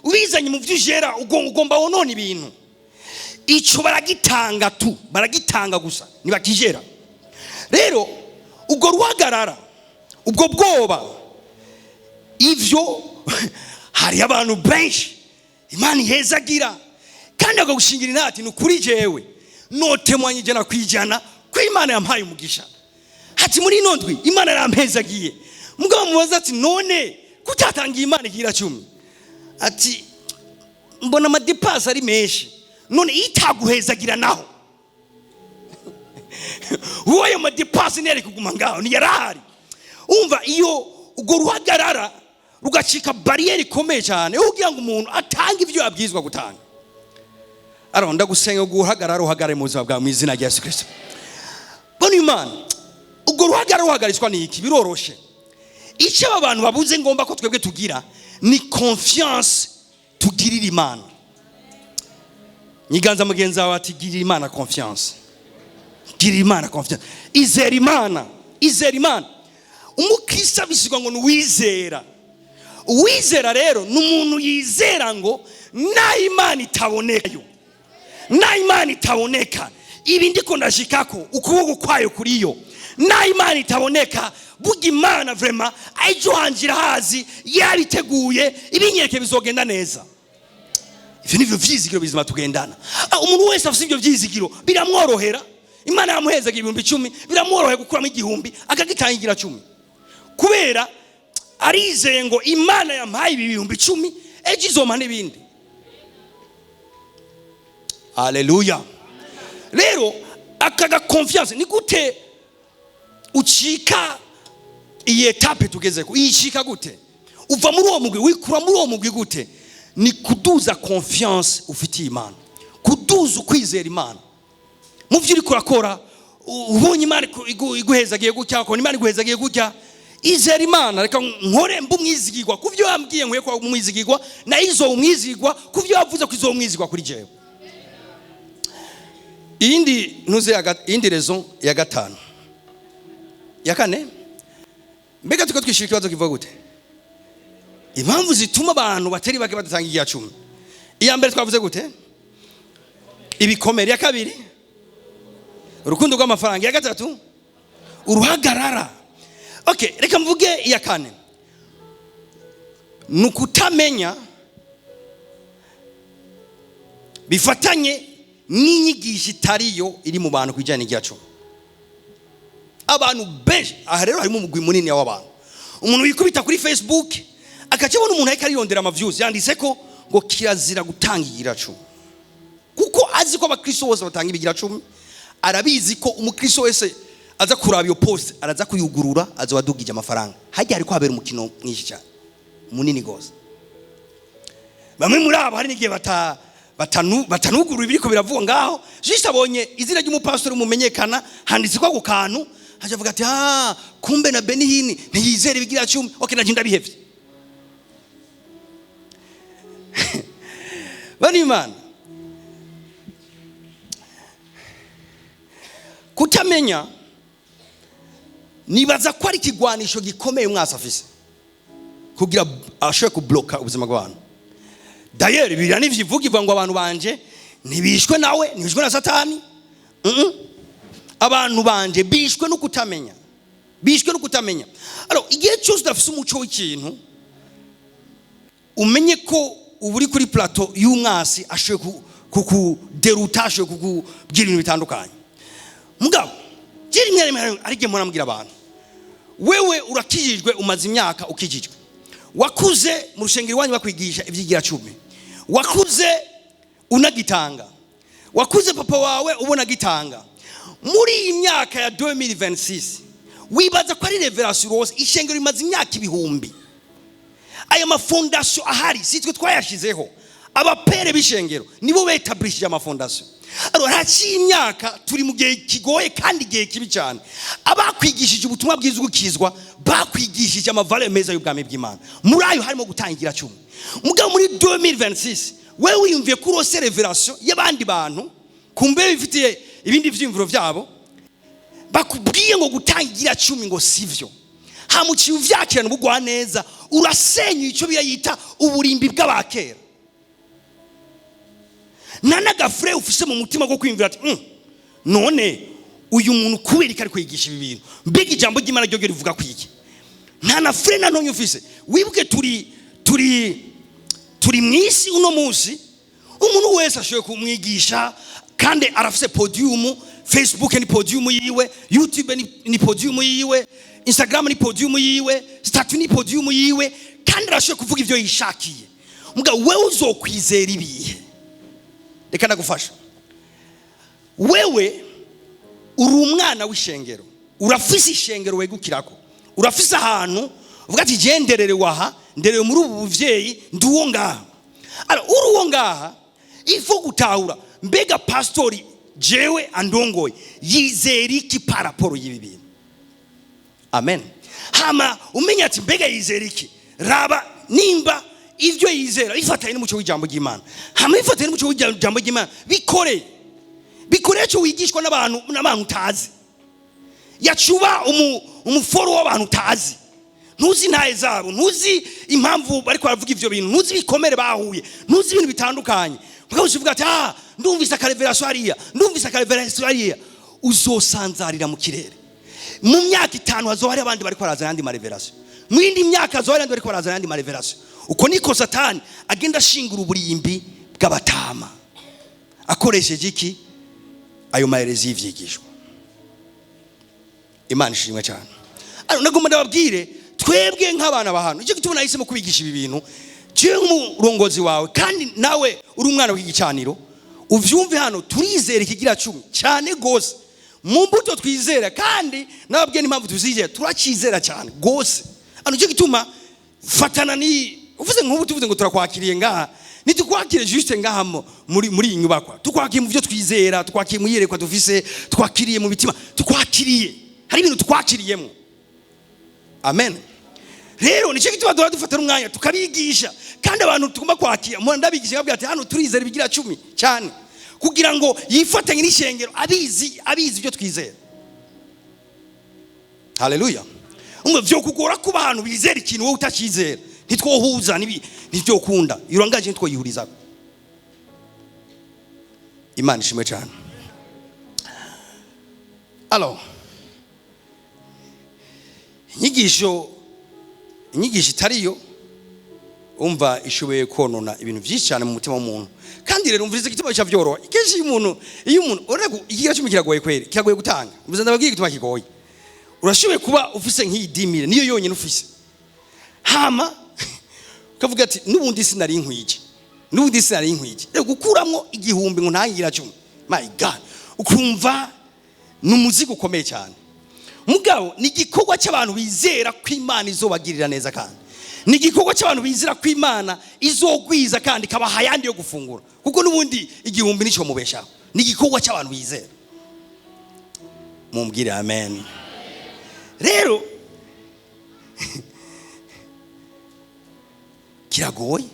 Ubizanye mu byo ujera, ugomba wonona ibintu. Icyo baragitanga tu, baragitanga gusa, ntibakijera. Rero ubwo ruhagarara, ubwo bwoba, ivyo hari abantu benshi Imana ihezagira kandi bakagushingira inati: "Ni ukuri, jewe notemwanya 100% ko Imana yampaye umugisha." Ati: "Muri ino ndwi Imana yarampezagiye." Mugabo mubaza ati: "None kutatangiye Imana igira cumi?" Ati: "Mbona ama dépenses ari menshi." None itaguhezagira naho, uwo ayo ma dépenses ntiyari kuguma ngaho, ntiyarahari? Umva, iyo urwo ruhagarara rugacika barrière ikomeye cyane yo kugira ngo umuntu atange ibyo yabwirizwa gutanga. Aro ndagusenga ngo uhagarare, uhagarare mu buzima bwawe mu izina rya Yesu Kirisito. Bona Imana, ubwo ruhagarara ruhagaritswa ni iki? Biroroshe. Icyo aba bantu babuze, ngomba ko twebwe tugira, ni confiance tugirira Imana. Nyiganza mugenzi wawe ati: "Girira Imana confiance, girira Imana confiance, izera Imana, izera Imana." Umukristo abisigwa ngo ni uwizera. Uwizera rero ni umuntu yizera ngo naho Imana itabonekayo, naho Imana itaboneka, Ibi ndiko ndashikako, ukuboko kwayo kuriyo. Naho Imana itaboneka, burya Imana vraiment ejo hanje irahazi, yabiteguye, ibinyereke bizogenda neza. Ivyo nivyo vyizigiro bizima tugendana. Umuntu wese afise ivyo vyizigiro biramworohera. Imana yamuhezaga 10,000, biramworohera gukuramo 1,000 akagitangira 10, kubera arizeye ngo Imana yampaye ibi 10,000, ejo izompa n'ibindi. Haleluya! Rero aka confiance, ni gute ucika iyi étape tugezeko? Iyicika gute? Uva muri uwo mugwi, wikura muri uwo mugwi gute? Ni kuduza confiance ufitiye Imana, kuduza ukwizera Imana mu byo uriko urakora. Ubonye Imana iguhezagiye gutya, ukabona Imana iguhezagiye gutya, izera Imana: reka nkore mbe umwizigirwa ku byo wambwiye, nkwiye kuba umwizigirwa, nayo izo umwizigirwa ku byo wavuze ko izo umwizigirwa kuri jewe. Iyindi ntuze iyindi raison ya gatanu, ya kane. Mbega tuko twishyura ikibazo kivuga gute? Impamvu zituma abantu batari bake badatanga igiya cumi. Iya mbere twavuze gute? Ibikomere. Iya kabiri, urukundo rw'amafaranga. Iya gatatu, uruhagarara. Okay, reka mvuge iya kane: ni ukutamenya bifatanye n'inyigisho itariyo iri mu bantu ku bijyanye n'igiya cumi. Abantu benshi aha rero, harimo umugwi munini w'abantu. Umuntu wikubita kuri Facebook, akaca abona umuntu ariko ariyondera ama views, yanditse ko ngo kirazira gutanga igira cumi, kuko azi ko abakristo bose batanga ibigira cumi. Arabizi ko umukristo wese aza kuraba iyo post, araza kuyugurura, aza adugije amafaranga. Hajya hariko habera umukino mwinshi cyane, munini gose. Bamwe muri abo hari n'igihe batanugurura ibiriko biravugwa ngaho. Juste abonye izina ry'umupastori mumenyekana, handitse ko ako kantu, haja avuga ati: "Ah, kumbe na Benihini ntiyizera ibigira cumi. Okay, naje ndabihevye." Bani Imana, kutamenya nibaza ko ari ikigwanisho gikomeye umwasi afise kugira ashobore kubloka ubuzima bw'abantu. D'ailleurs, Bibiliya nivyo ivuga ngo abantu banje ntibishwe nawe, ntibishwe na Satani. Abantu banje bishwe no kutamenya, bishwe no kutamenya. Alors, igihe cyose udafise umuco w'ikintu, umenye ko uba uri kuri plateau y'umwasi, ashoboye kukuderuta, ashoboye kukubwira ibintu bitandukanye. Mugabo je rimwe na rimwe ari igihe mpora mbwira abantu: wewe urakijijwe, umaze imyaka ukijijwe, wakuze mu rushengero iwanyu bakwigisha ibyigira cumi, wakuze unagitanga, wakuze papa wawe ubona agitanga. Muri iyi myaka ya 2026 wibaza ko ari révélation rwose? Ishengero rimaze imyaka ibihumbi. Aya ma fondation ahari si twe twayashizeho. Aba pères b'ishengero nibo betablishije ama fondation. Alors, haciye imyaka, turi mu gihe kigoye kandi igihe kibi cyane. Abakwigishije ubutumwa bwiza ugukizwa, bakwigishije ama valeurs meza y'ubwami bw'Imana. Muri ayo harimo gutangira cumi. Mugabo muri 2026 wewe wiyumviye ko urose révélation y'abandi bantu, kumbe bifitiye ibindi vyiyumviro vyabo, bakubwiye ngo gutangira cumi ngo sivyo, hamuciye uvyakirana ubugwa neza, urasenya icyo biya yita uburimbi bw'abakera. Nta n'agafure ufise mu mutima ko kwiyumvira ati: none uyu muntu kubera ko ari kwigisha ibi bintu, mbega ijambo ry'Imana ryo rivuga kwiki?" Nta na frein na ntonyo ufise. Wibuke turi mu isi uno munsi umuntu wese ashoboye kumwigisha, kandi arafise podium. Facebook ni podium yiwe, YouTube ni podium yiwe, Instagram ni podium yiwe, statut ni podium yiwe, kandi arashoboye kuvuga ivyo yishakiye. Mugabo wewe uzokwizera ibihe? Reka ndagufasha. Wewe uri umwana w'ishengero, urafise ishengero wegukirako, urafise ahantu uvuga ati: "Je ndererewe aha, nderewe muri ubu buvyeyi, ndi uwo ngaha." Alors, uri uwo ngaha, ifo gutahura: mbega pastori jewe andongoye yizera iki par rapport y'ibi bintu? Amen. Hama umenya ati: mbega yizera iki? Raba nimba ivyo yizera bifatanye n'umuco w'ijambo ry'Imana. Hama bifatanye n'umuco w'ijambo ry'Imana, bikore, bikore. Icyo wigishwa n'abantu utazi, yacuba umuforo w'abantu utazi, ntuzi intahe zabo, ntuzi impamvu bariko baravuga ivyo bintu, ntuzi ibikomere bahuye, ntuzi ibintu bitandukanye. Mugabo uvuga ati: "Ah, ndumvise aka révélation hariya, ndumvise aka révélation hariya," uzosanzarira mu kirere. Mu myaka 5 hazoba hari abandi bariko barazana ayandi ma révélations, mu yindi myaka hazoba hari abandi bariko barazana ayandi ma révélations. Uko niko Satani agenda ashingura uburimbi bw'abatama akoresheje iki? Ayo ma hérésies y'ivyigishwa. Imana ishimwe cyane. Ariko nagomba ndababwire, twebwe nk'abana ba hano, icyo gituma nahisemo kubigisha ibi bintu jewe nk'umurongozi wawe, kandi nawe uri umwana w'igicaniro, uvyumve. Hano turizera ikigira cumi cyane gose mu mbuto twizera, kandi nababwiye n'impamvu tuzizera. Turacyizera cyane gose hano. Icyo gituma fatana ni uvuze nk'ubu, tuvuze ngo turakwakiriye ngaha, ntitukwakire juste ngaha muri iyi nyubakwa. Tukwakiriye mu byo twizera, twakiriye mu iyerekwa dufise, twakiriye mu mitima, tukwakiriye, hari ibintu twakiriyemo. Amen. Rero nicyo gituma duhora dufata n'umwanya tukabigisha, kandi abantu tugomba kwakira mpora ndabigisha, nkabwira ati: "Hano turizera ibigira cumi cyane," kugira ngo yifatanye n'ishengero abizi, abizi ibyo twizera. Haleluya! Umva, vyo kugora kuba ahantu bizera ikintu wowe utacyizera. Ntitwohuza, ntibyokunda. Irangaje ntitwoyihurizako. Imana ishimwe cyane. Alors, inyigisho itariyo, umva, ishoboye konona ibintu byinshi cyane mu mutima w'umuntu. Kandi rero umviriza igituma bica byoroha kenshi. Iyo umuntu urabona ko ikigira cumi kiragoye kweri, kiragoye gutanga. Umviriza, ndababwiye igituma kigoye. Urashoboye kuba ufise nk'iyi 10 000, niyo yonyine ufise, hama ukavuga ati: "N'ubundi sinari nkwije, n'ubundi sinari nkwije." Rero gukuramwo 1000 ngo ntangira 10, my God, ukumva ni umuzigo ukomeye cyane. Mugabo ni igikorwa cy'abantu bizera ko Imana izobagirira neza, kandi ni igikorwa cy'abantu bizera ko Imana izogwiza kandi ikabaha ayandi yo gufungura, kuko n'ubundi 1000 nicyo mubeshaho. Ni igikorwa cy'abantu bizera. Mumbwire amen. Rero kiragoye,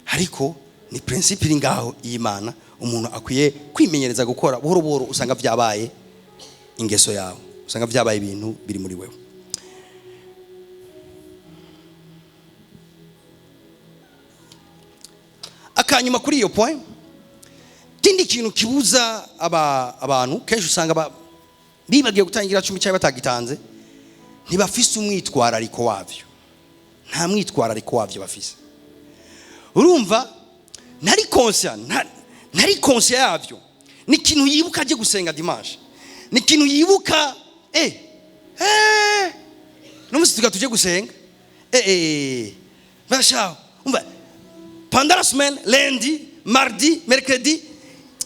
ariko ni principe iri ngaho y'Imana umuntu akwiye kwimenyereza gukora. Buhoro buhoro usanga byabaye ingeso yawe, usanga byabaye ibintu biri muri wewe. Akanyuma kuri iyo point, ikindi kintu kibuza abantu, kenshi usanga bibagiye gutangira 10 cyangwa batagitanze, ntibafise umwitwarariko wabyo. Nta mwitwarariko wabyo bafise. Urumva, ntari conscient, ntari conscient yabyo. Ni ikintu yibuka aje gusenga dimanche, ni ikintu yibuka n'umunsi tuga tuje gusenga, bashaho. Umva, pendant la semaine, lundi, mardi, mercredi,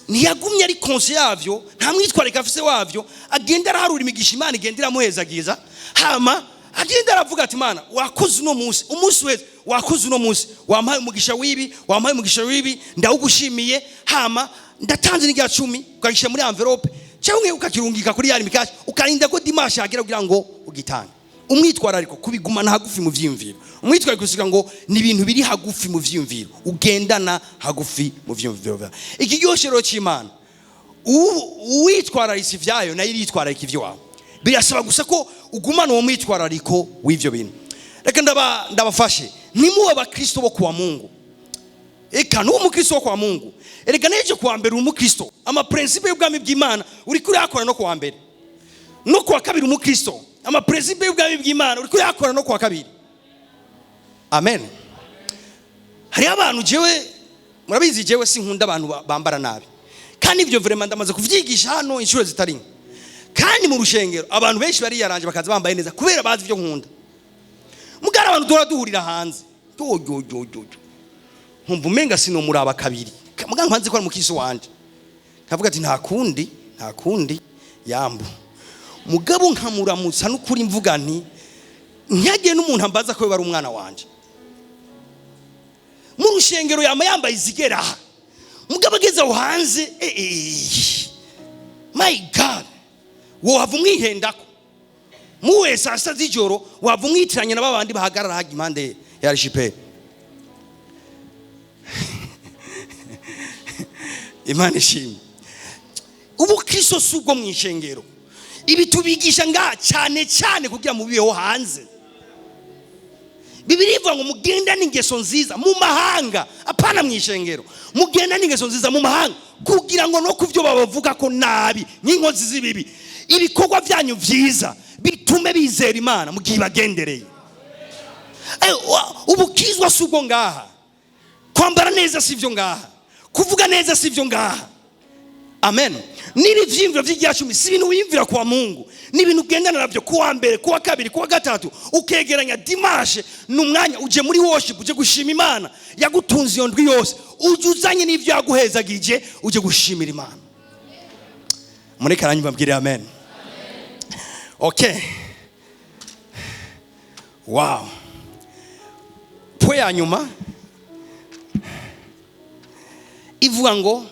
ntiyagumye ari conscient yavyo, nta mwitwarariko afise wavyo. Agenda araharura imigisha Imana igenda iramuhezagiza, hama agenda aravuga ati: "Mana, wakoze uno munsi, umunsi wese wakoze uno munsi, wampaye umugisha w'ibi, wampaye umugisha w'ibi, ndawugushimiye." Hama ndatanze n'irya cumi, ukagishyira muri enveloppe cyangwa ukakirungika kuri ya mikashi, ukarinda ko dimanche yagera kugira ngo ugitange. Umwitwarariko, kubigumana hagufi mu vyiyumviro. Umwitwarariko usiga ngo ni ibintu biri hagufi mu vyiyumviro, ugendana hagufi mu vyiyumviro vyawe. Ikiryoshe rero cy'Imana, uwitwararitse ivyayo nayo iritwararika ivy'iwawe. Birasaba gusa ko ugumana uwo mwitwarariko w'ivyo bintu. Reka ndabafashe, ntimube abakristo bo kuwa Mungu. Eka n'uwo mukristo wo kwa Mungu, erega n'ejo kuwa mbere uri umukristo. Ama principes y'ubwami bw'Imana uriko urayakora no kuwa mbere no kuwa kabiri. Umukristo, ama principes y'ubwami bw'Imana uriko urayakora no kuwa kabiri. Amen. Hariho abantu, jewe murabizi, jewe sinkunda abantu bambara nabi, kandi ibyo vraiment ndamaze kuvyigisha hano inshuro zitari nke. Kandi mu rushengero abantu benshi bariyaranje bakaza bambaye neza kubera bazi ibyo nkunda. Mugara abantu duhora duhurira hanze, yoyoyoyo, nkumva umenga sinomuraba kabiri. Muga nkanze ko ari mukisi wanje, nkavuga ati: "Nta kundi, nta kundi, yambu." Mugabo nkamuramutsa n'ukuri, mvuga nti ntihagire n'umuntu ambaza ko bari umwana wanje. Mu rushengero yama yambaye izigera aha, mugabo ageze aho hanze, my God, wohava umwihendako muwe saa sita z'ijoro, wava umwitiranye na babandi bahagarara hajya impande ya archipel. Imana ishimwe. Ubukristo si ubwo mu ishengero. Ibi tubigisha ngaha cyane cyane kugira mubibeho hanze. Bibiliya ivuga ngo mugendane ingeso nziza mu mahanga, apana mu ishengero. Apana mu ishengero, mugendane ingeso nziza mu mahanga, kugira ngo no ku byo babavuga ko nabi nk'inkozi z'ibibi, ibikorwa byanyu byiza bitume bizera Imana mu gihe ibagendereye. Ubukizwa si ubwo ngaha, kwambara neza si ibyo ngaha, kuvuga neza si ibyo ngaha. Amen. Niba ivyiyumviro vy'igihacumi si ibintu wiyumvira kwa Mungu, ni ibintu ugendana navyo kuwa mbere, kuwa kabiri, kuwa gatatu, ukegeranya. Dimanche ni umwanya uje muri worship, uje gushima Imana yagutunze iyo ndwi yose, uje uzanye n'ivyo yaguhezagije, uje gushimira Imana. Mureke aranyumva, mbwire amen. Okay, wow. Point ya nyuma ivuga ngo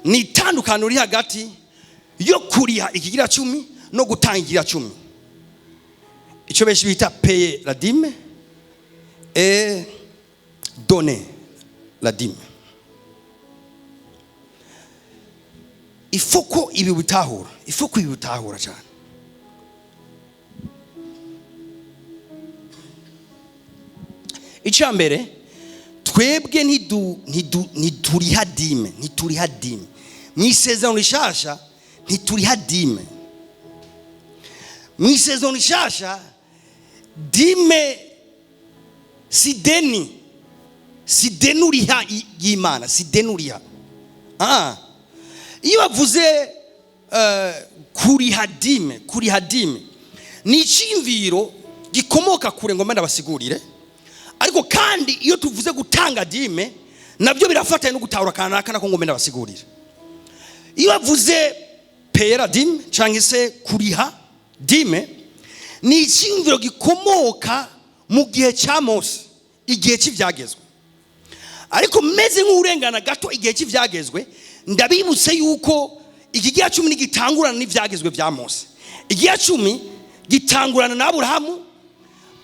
ni itandukano riri hagati yo kuriha ikigira cumi no gutanga ikigira cumi, icyo benshi bita payer la dîme et donner la dîme. Ifo ko ibi bitahura, ifo ko ibi bitahura cyane. Icya mbere, twebwe ntituriha dîme, ntituriha dîme. Mu isezerano rishasha ntituriha dîme. Mu isezerano rishasha dîme si deni, si deni uriha y'Imana, si deni uriha. Iyo bavuze kuriha dîme, kuriha dîme ni icyiyumviro gikomoka kure, ngo mbe ndabasigurire. Ariko kandi iyo tuvuze gutanga dîme nabyo birafatanye no gutahura kanaka, nako ngo mbe ndabasigurire. Iyo bavuze payer la dîme cyangwa se kuriha dîme, ni icyiyumviro gikomoka mu gihe cya Mose, igihe cy'ibyagezwe. Ariko meze nk'urengana gato igihe cy'ibyagezwe, ndabibutse yuko ikigira cumi ntigitangurana n'ibyagezwe bya Mose. Ikigira cumi gitangurana na Aburahamu,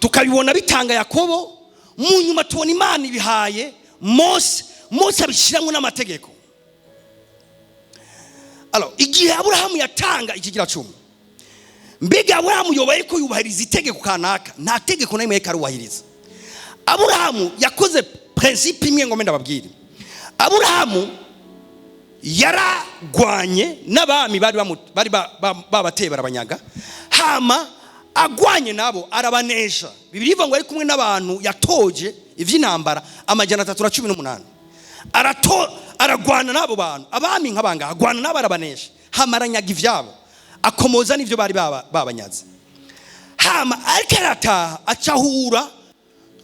tukabibona bitanga Yakobo, mu nyuma tubona Imana ibihaye Mose, Mose abishyiramo n'amategeko. Alors, igihe Aburahamu yatanga ikigira cumi, mbega Aburahamu yoba ariko yubahiriza itegeko kanaka? Nta tegeko na rimwe yariko arubahiriza. Aburahamu yakoze principe imwe, ngo mbe ndababwire. Aburahamu yaragwanye n'abami bari babateye barabanyaga, hama agwanye nabo arabanesha. Bibiliya ivuga ngo ari kumwe n'abantu yatoje ivy'intambara 318. Aragwana n'abo bantu, abami nk'abanga, agwana nabo arabanesha, hama aranyaga ivyabo, akomoza n'ivyo bari babanyaze. Hama ariko arataha, acahura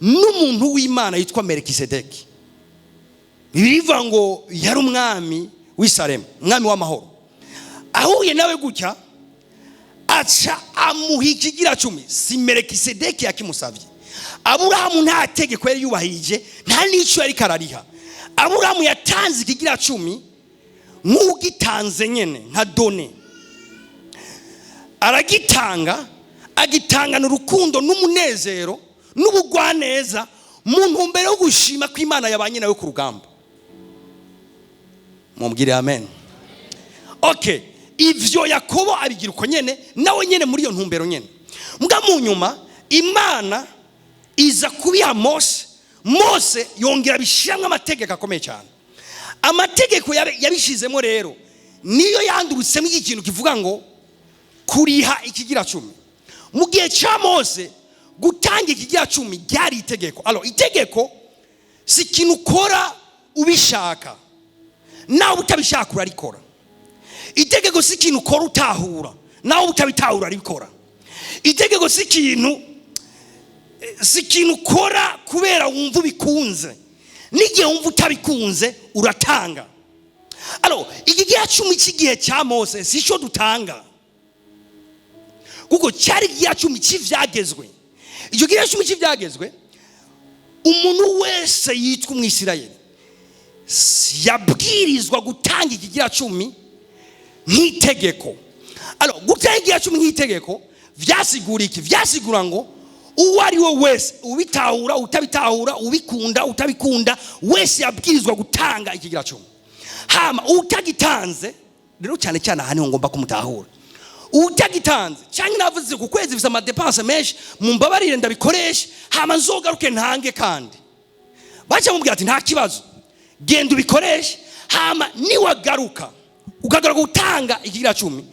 n'umuntu w'Imana yitwa Melkisedeki. Bibiliya ivuga ngo yari umwami w'i Salemu, umwami w'amahoro. Ahuye nawe gutya, aca amuha ikigira cumi. Si Melkisedeki yakimusavye. Aburahamu nta tegeko yari yubahirije, nta n'ico yari karariha. Aburahamu yatanze ikigira cumi nk'ugitanze nyene, nka done. Aragitanga, agitangana urukundo n'umunezero n'ubugwaneza, mu ntumbero yo gushima ko Imana yabanye nawe ku rugamba. Mumbwire amen. Okay, ivyo Yakobo abigira uko nyene, nawe nyene muri iyo ntumbero nyene. Mbwa mu nyuma Imana iza kubiha Mose, Mose yongera abishiramwo amategeko akomeye cyane. Amategeko yabishizemo rero niyo yandurutsemo iki kintu kivuga ngo kuriha ikigira cumi. Mu gihe cya Mose gutanga ikigira cumi ryari itegeko. Alors itegeko si ikintu ukora ubishaka, nawe utabishaka urarikora. Itegeko si ikintu ukora utahura, nawe utabitahura urarikora. Itegeko si ikintu ukora kubera wumva ubikunze, n'igihe wumva utabikunze uratanga. Alors ikigira cumi cy'igihe cya Mose si cyo dutanga, kuko cyari ikigira cumi cy'ivyagezwe. Icyo kigira cumi cy'ivyagezwe, umuntu wese yitwa Umwisirayeli yabwirizwa gutanga ikigira cumi nk'itegeko. Alors gutanga ikigira cumi nk'itegeko vyasigura iki? Vyasigura ngo uwo ari we wese, ubitahura utabitahura, ubikunda utabikunda, wese yabwirizwa gutanga ikigira cumi. Hama utagitanze rero, cyane cyane aha niho ngomba kumutahura, utagitanze cyangwa navuze ku kwezi bifite ama dépenses menshi, mumbabarire ndabikoreshe, hama nzogaruke ntange. Kandi baca mubwira ati nta kibazo, Genda ubikoreshe, hama niwagaruka ukagaruka gutanga ikigira cumi,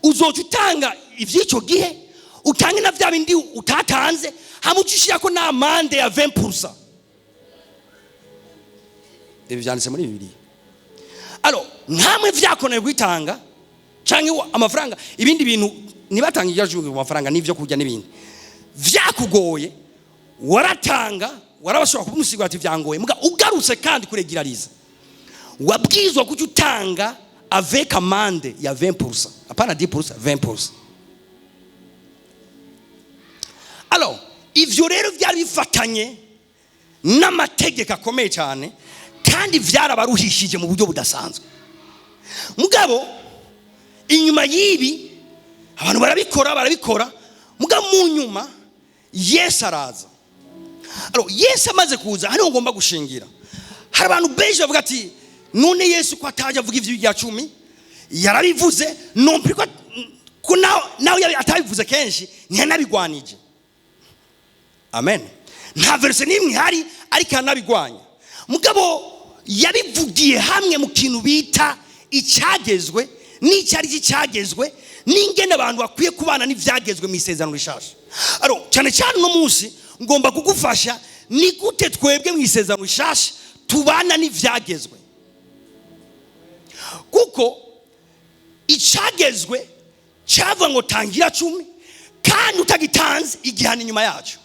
uzoca utanga ivy'ico gihe, utange na vya bindi utatanze, hama uce ushirako n'amande ya 20%. Ibi vyanditse muri Bibiliya. Alors nkamwe vyakoneye kwitanga canke amafaranga, ibindi bintu ntibatanga ikigira cumi ku mafaranga n'ivyo kurya n'ibindi vyakugoye, waratanga, warabashobora kumusigura ati vyangoye. Muga ugarutse kandi kuregirariza, wabwizwa kuca utanga avec amende ya 20%, hapana 10%, 20%. Alors ivyo rero vyari bifatanye n'amategeko akomeye cyane, kandi vyarabaruhishije mu buryo budasanzwe. Mugabo inyuma y'ibi abantu barabikora, barabikora, mugabo mu nyuma Yesu araza. Alors Yesu amaze kuza, hariho ngomba gushingira. Hari abantu benshi bavuga ati none Yesu ko ataje avuga ivyo bya cumi, yarabivuze non plus ko nawe atabivuze kenshi, ntiyanabigwanije. Amen. Nta verse n'imwe ihari ariko aranabigwanya. Mugabo yabivugiye hamwe mu kintu bita icyagezwe n'icyari cyagezwe, n'ingene abantu bakwiye kubana n'ivyagezwe mu isezerano rishasha. Alors cyane cyane uno munsi ngomba kugufasha ni gute twebwe mu isezerano rishasha tubana n'ivyagezwe, kuko icagezwe cyavuga ngo tangira cumi, kandi utagitanze igihano inyuma yacu.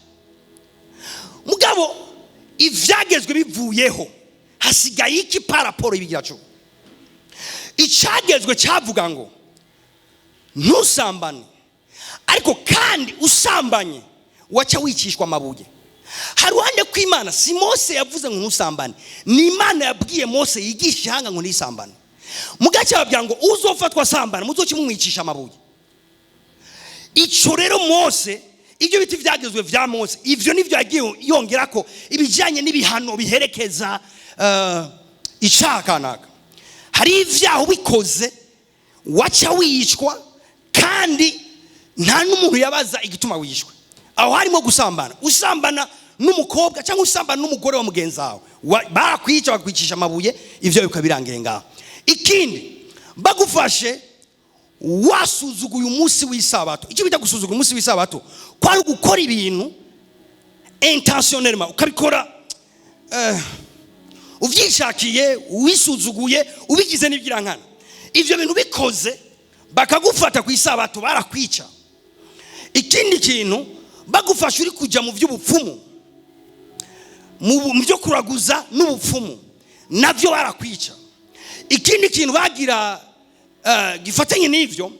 Mugabo ivyagezwe bivuyeho, hasigaye iki par rapport y'ibigira cumi? Icagezwe cyavuga ngo ntusambane, ariko kandi usambanye waca wicishwa amabuye. Hari uruhande kw'Imana, si Mose yavuze ngo ntusambane, ni Imana yabwiye Mose yigisha ihanga ngo ntisambane. Mugace babwira ngo uzofatwa asambana muzoce mumwicisha amabuye. Ico rero Mose, ibyo biti vyagezwe vya Mose, ivyo nivyo yagiye yongera ko ibijanye n'ibihano biherekeza icaha kanaka. Hari ivyaha ubikoze waca wicwa, kandi nta n'umuntu yabaza igituma wishwe. Aho harimo gusambana, usambana n'umukobwa cyangwa usambana n'umugore wa mugenzi wawe, barakwica bakwicisha amabuye, ivyo bikaba birangiye ngaho. Ikindi, bagufashe wasuzuguye umunsi w'isabato. Icyo bita gusuzugura umunsi w'isabato kwari gukora ibintu intentionnellement, ukabikora uvyishakiye, wisuzuguye, ubigize n'ibigirankana. Ivyo bintu bikoze bakagufata ku isabato, barakwica. Ikindi kintu, bagufasha uri kujya mu by'ubupfumu, mu byo kuraguza n'ubupfumu, nabyo barakwica. Ikindi kintu bagira gifatanye n'ivyo,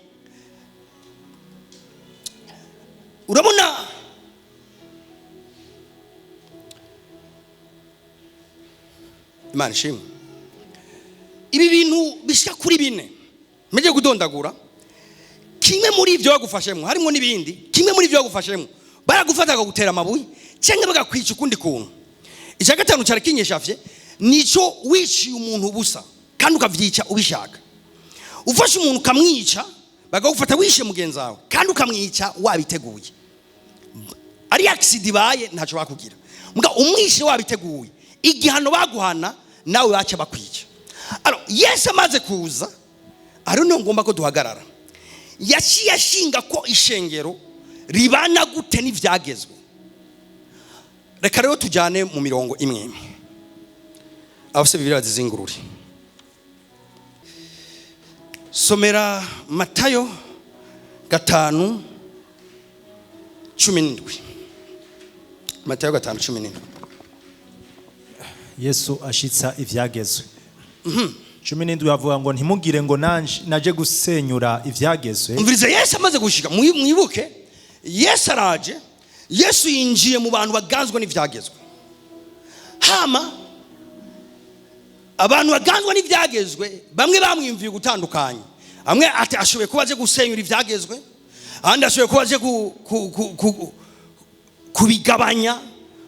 urabona Imana ishimwe, ibi bintu bishika kuri bine mejye kudondagura. Kimwe muri ivyo bagufashemwo, harimo n'ibindi, kimwe muri ivyo bagufashemwo baragufata bakagutera amabuye cyangwa bagakwica ukundi kuntu. Icya gatanu cyari kinyeshafye, nico wiciye umuntu ubusa kandi ukavyica ubishaka. Ufashe umuntu ukamwica, bagagufata wishe mugenzi wawe kandi ukamwica wabiteguye, ari accident ibaye ntacyo bakugira, mbwa umwishe wabiteguye, igihano baguhana nawe baca bakwica. Alors Yesu amaze kuza, ari niyo ngomba ko duhagarara, yaciye ashinga ko ishengero ribana gute n'ivyagezwe. Reka rero tujyane mu mirongo imwe imwe, abafite Bibiliya bazizingurure. Somera Matayo 5:17. Matayo 5:17. Yesu ashitsa ivyagezwe. 17 avuga ngo ntimugire ngo naje gusenyura ivyagezwe. Umvirize, Yesu amaze gushika, mwibuke Yesu araje, Yesu yinjiye mu bantu baganzwa n'ivyagezwe. Hama abantu baganzwa n'ivyagezwe bamwe bamwimviye gutandukanya, amwe ati ashoboye kuba aje gusenyura ivyagezwe, ahandi ashoboye kuba aje kubigabanya,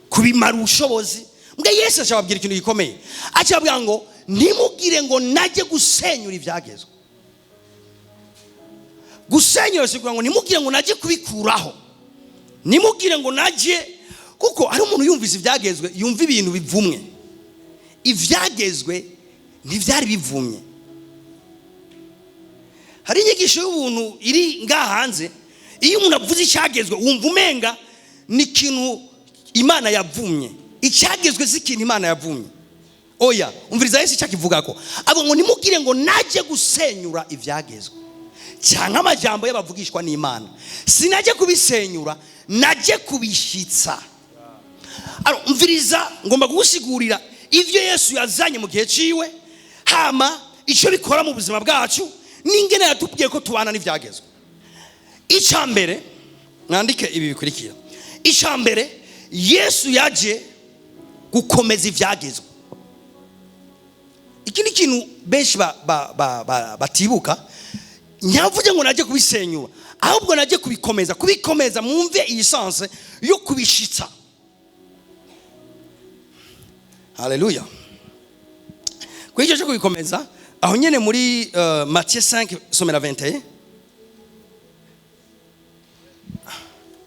kubimara ubushobozi. Mbwe Yesu acababwira ikintu gikomeye, acababwira ngo ntimugire ngo najye gusenyura ivyagezwe. Gusenyura si kugira ngo ntimugire ngo najye kubikuraho, ntimugire ngo najye, kuko hari umuntu yumvise ivyagezwe yumva ibintu bivumwe. Ivyagezwe ntivyari bivumye. Hari inyigisho y'ubuntu iri ngaha hanze, iyo umuntu avuze icyagezwe wumva umenga ni ikintu Imana yavumye. Icyagezwe si ikintu Imana yavumye, oya. Umviriza Yesu icyo akivuga ko abo ngo: "Ntimugire ngo najye gusenyura ibyagezwe cyangwa amajambo y'abavugishwa n'Imana. Sinajye kubisenyura, najye kubishyitsa." Alors, umviriza, ngomba kugusigurira ivyo Yesu yazanye mu gihe ciwe, hama icyo bikora mu buzima bwacu, n'ingene yatubwiye ko tubana n'ivyagezwe. Icya mbere, mwandike ibi bikurikira: icya mbere, Yesu yaje gukomeza ivyagezwe. Iki ni ikintu benshi batibuka. Nyavuze ngo najye kubisenyura, ahubwo najye kubikomeza. Kubikomeza, mwumve iyi sens yo kubishitsa. Haleluya! Kuri icyo cyo kubikomeza, aho nyene muri Matthieu 5, somera 21.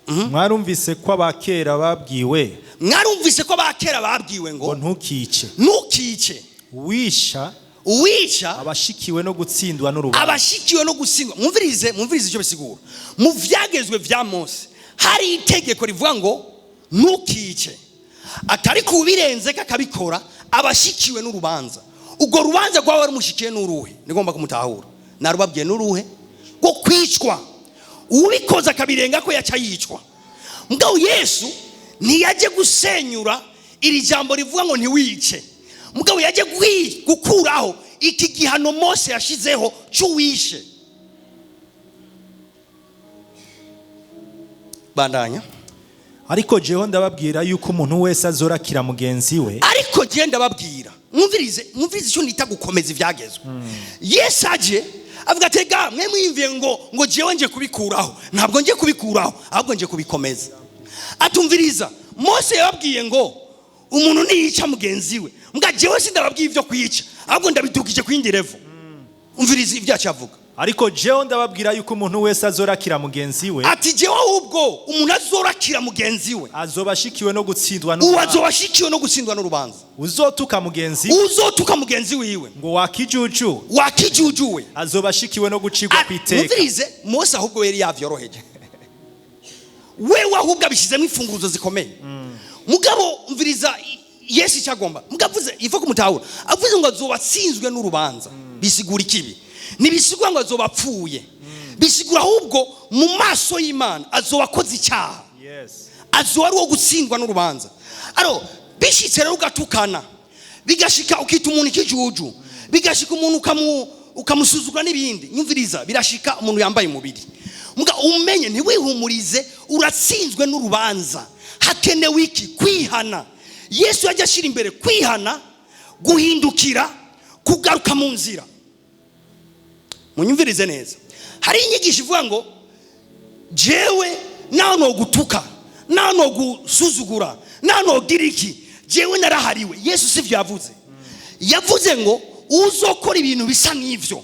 Mwarumvise ko abakera babwiwe Mwarumvise ko abakera babwiwe ngo ngo ntukice. Ntukice. Wisha Uwica abashikiwe no gutsindwa n'urubanza. Abashikiwe no gutsindwa. Mwumvirize, mwumvirize icyo bisigura. Mu vyagezwe vya Mose hari itegeko rivuga ngo ntukice, atari kubirenze ko akabikora abashikiwe n'urubanza. Ubwo rubanza rwaba rumushikiye n'uruhe? Nigomba kumutahura, narubabwiye, n'uruhe? Rwo kwicwa. Uwubikoze akabirenga ko yaca yicwa. Mugabo Yesu ntiyajye gusenyura iri jambo rivuga ngo ntiwice, mugabo yajye gukuraho iki gihano Mose yashizeho cy'uwishe. Bandanya. Ariko jeho ndababwira yuko umuntu wese azorakira mugenzi we Ariko jye ndababwira, mwumvirize, mwumvirize icyo nita gukomeza ibyagezwe. Yesu aje avuga ati: "Ga mwe mwiyumviye ngo jewe nje kubikuraho. Ntabwo nje kubikuraho, ahubwo nje kubikomeza." Atumviriza, Mose yababwiye ngo umuntu niyica mugenzi we, mbwa jewe sindababwiye ibyo kwica, ahubwo ndabidukije ku yindi level. Umviriza ibyo acavuga. Ariko jeho ndababwira yuko umuntu wese azorakira mugenzi we Ati: "Jewe ahubwo umuntu azorakira mugenzi we azoba ashikiwe no gutsindwa uwo n'urubanza. azoba ashikiwe no gutsindwa n'urubanza. Uzotuka mugenzi we Uzotuka mugenzi wiwe ngo wakijuju wakijujuwe azoba ashikiwe no gucibwa kw'iteka. Mwumvirize, Mose ahubwo yari yavyoroheje, wewe ahubwo abishyizemo imfunguzo zikomeye. Mugabo umviriza Yesu icyo agomba. Mugabo avuze ifa kumutahura, avuze ngo azoba atsinzwe n'urubanza. Bisigura ikibi, ntibisigura ngo azoba apfuye, bisigura ahubwo mu maso y'Imana azoba akoze icyaha. Azoba ari uwo gutsindwa n'urubanza. Alors, bishitse rero ugatukana, bigashika ukita umuntu ikijuju, bigashika umuntu ukamusuzugura n'ibindi, nyumviriza, birashika umuntu yambaye umubiri. Muga umenye, ntiwihumurize, uratsinzwe n'urubanza. Hakenewe iki? Kwihana. Yesu yajya ashyira imbere kwihana, guhindukira, kugaruka mu nzira. Munyumvirize neza, hari inyigisho ivuga ngo jewe naho nogutuka, naho nogusuzugura, naho nogira iki, jewe narahariwe. Yesu sivyo yavuze. Yavuze ngo uzokora ibintu bisa n'ivyo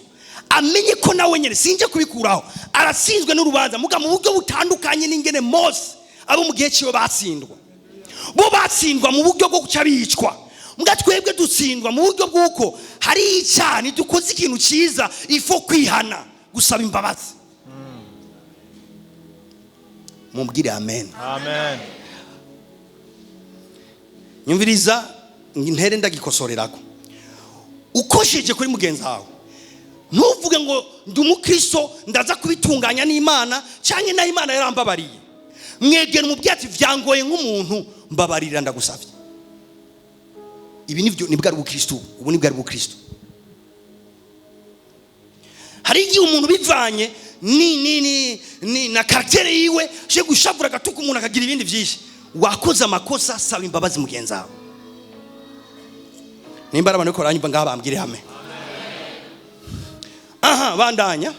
amenye ko nawe nyene, sinje kubikuraho, aratsinzwe n'urubanza, muga mu buryo butandukanye n'ingene Mose abo mu gihe ciwe batsindwa. Bo batsindwa mu buryo bwo guca bicwa, mbwa twebwe dutsindwa mu buryo bw'uko hari icyaha, ntidukoze ikintu cyiza, ifo kwihana, gusaba imbabazi. Mubwire amen. Amen. Nyumviriza, ntere ndagikosorerako. Ukosheje kuri mugenzi wawe, ntuvuge ngo ndi umukristo, ndaza kubitunganya n'Imana, cyangwa nayo Imana yarambabariye. Mwegera umubyeyi ati: "Vyangoye nk'umuntu, mbabarira, ndagusabye." Ibi nibyo, nibwo ari ubukristo, ubu nibwo ari ubukristo. Hari igihe umuntu bivanye ni na caractère yiwe je gushavura, agatuka umuntu, akagira ibindi byinshi. Wakoze amakosa, saba imbabazi mugenzi wawe. Nimba ari abantu bariko baranyumva ngaha, bambwire hame. Aha, bandanya.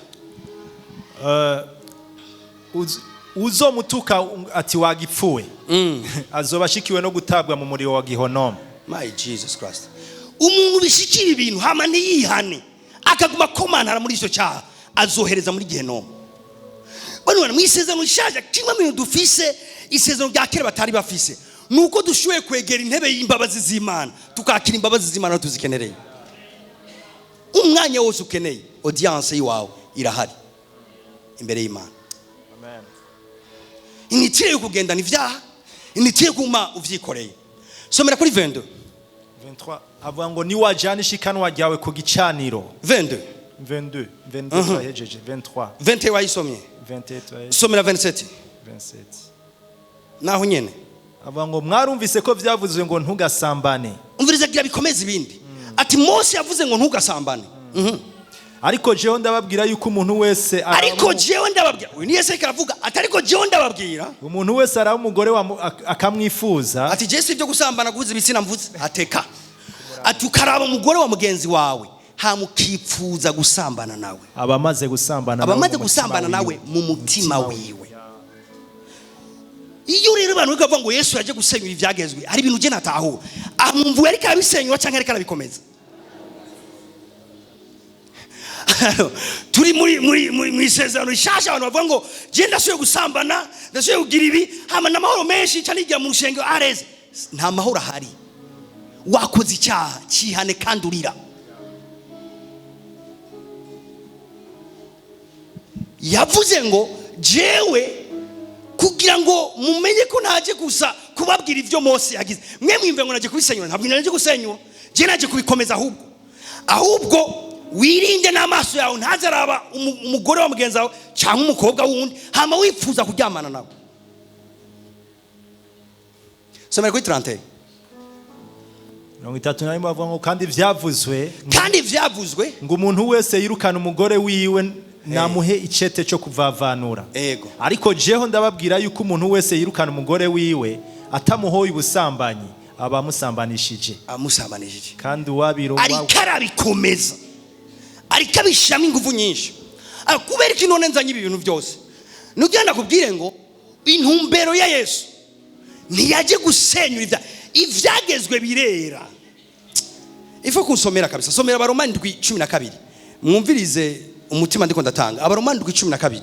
Uzomutuka ati wagipfuwe azoba ashikiwe no gutabwa mu muriro wa gihonomu. My Jesus Christ! Umuntu bishikira ibintu hama ntiyihane, akaguma komantara muri icyo cyaha, azohereza muri gehinomu. Bano bana mu isezerano rishaje, kimwe mu bintu dufise isezerano rya kera batari bafise. Ni uko dushoboye kwegera intebe y'imbabazi z'Imana, tukakira imbabazi z'Imana aho tuzikenereye. Umwanya wose ukeneye audience y'iwawe irahari imbere y'Imana. Initire yo kugendana ibyaha, initire kuma uvyikoreye. Somera kuri 22. 23 avuga ngo: "Niwajana ishikanwa ryawe ku gicaniro." 22. 22, 22 twahejeje, 23. 20 wayisomye? 21 twahejeje. Somera 27. 27. Naho nyene. Avuga ngo: "Mwarumvise ko vyavuzwe ngo: ntugasambane." Umviriza, gira bikomeza ibindi. Ati: "Mose yavuze ngo ntugasambane." "Ariko jewe ndababwira yuko umuntu wese Ariko jewe ndababwira, uyu ni Yesu ariko aravuga ati: "Ariko jewe ndababwira." Umuntu wese araba umugore akamwifuza. Ati: "Je si ibyo gusambana, guhuza ibitsina mvuze." Ateka ati: "Ukaraba umugore wa mugenzi wawe, hama ukipfuza gusambana nawe, aba amaze gusambana aba nawe amaze mu mutima gusambana nawe wiwe. mu mutima wiwe." Iyo rero abantu bariko bavuga ngo Yesu yaje gusenyura ivyagezwe, hari ibintu je natahura amumvuye: ariko arabisenyura canke ariko arabikomeza? Turi muri mw'isezerano rishasha. Abantu bavuga ngo: "Je ndasubiye gusambana, ndasubiye kugira ibi, hama n'amahoro menshi ca nigira mu rushengero areze." Nta mahoro ahari. Wakoze icyaha, cyihane kandi urira. Yavuze ngo: "Jewe kugira ngo mumenye ko ntaje gusa kubabwira ibyo Mose yagize, mwe mwimve ngo naje kubisenyura. Ntabwo naje gusenyura, je naje kubikomeza. Ahubwo wirinde n'amaso yawe, ntaze araba umugore wa mugenzi wawe cyangwa umukobwa wundi, hama wifuza kuryamana nawe." Somera kuri 31. 31 bavuga ngo: "Kandi vyavuzwe Kandi vyavuzwe ngo: umuntu wese yirukana umugore wiwe namuhe icete cyo kuvavanura. Ariko jeho ndababwira yuko umuntu wese yirukana umugore wiwe atamuhoye ubusambanyi aba amusambanishije." Amusambanishije. Kandi uwabiro Ariko arabikomeza, ariko abishyiramo ingufu nyinshi. Ah, kubera iki none nzanye ibi bintu byose? Nugira ndakubwire ngo intumbero ya Yesu ntiyaje gusenyura ivyagezwe, birera. Ifo kunsomera kabisa, somera Abaroma 7:12. Mwumvirize umutima ndiko ndatanga. Abaroma 7:12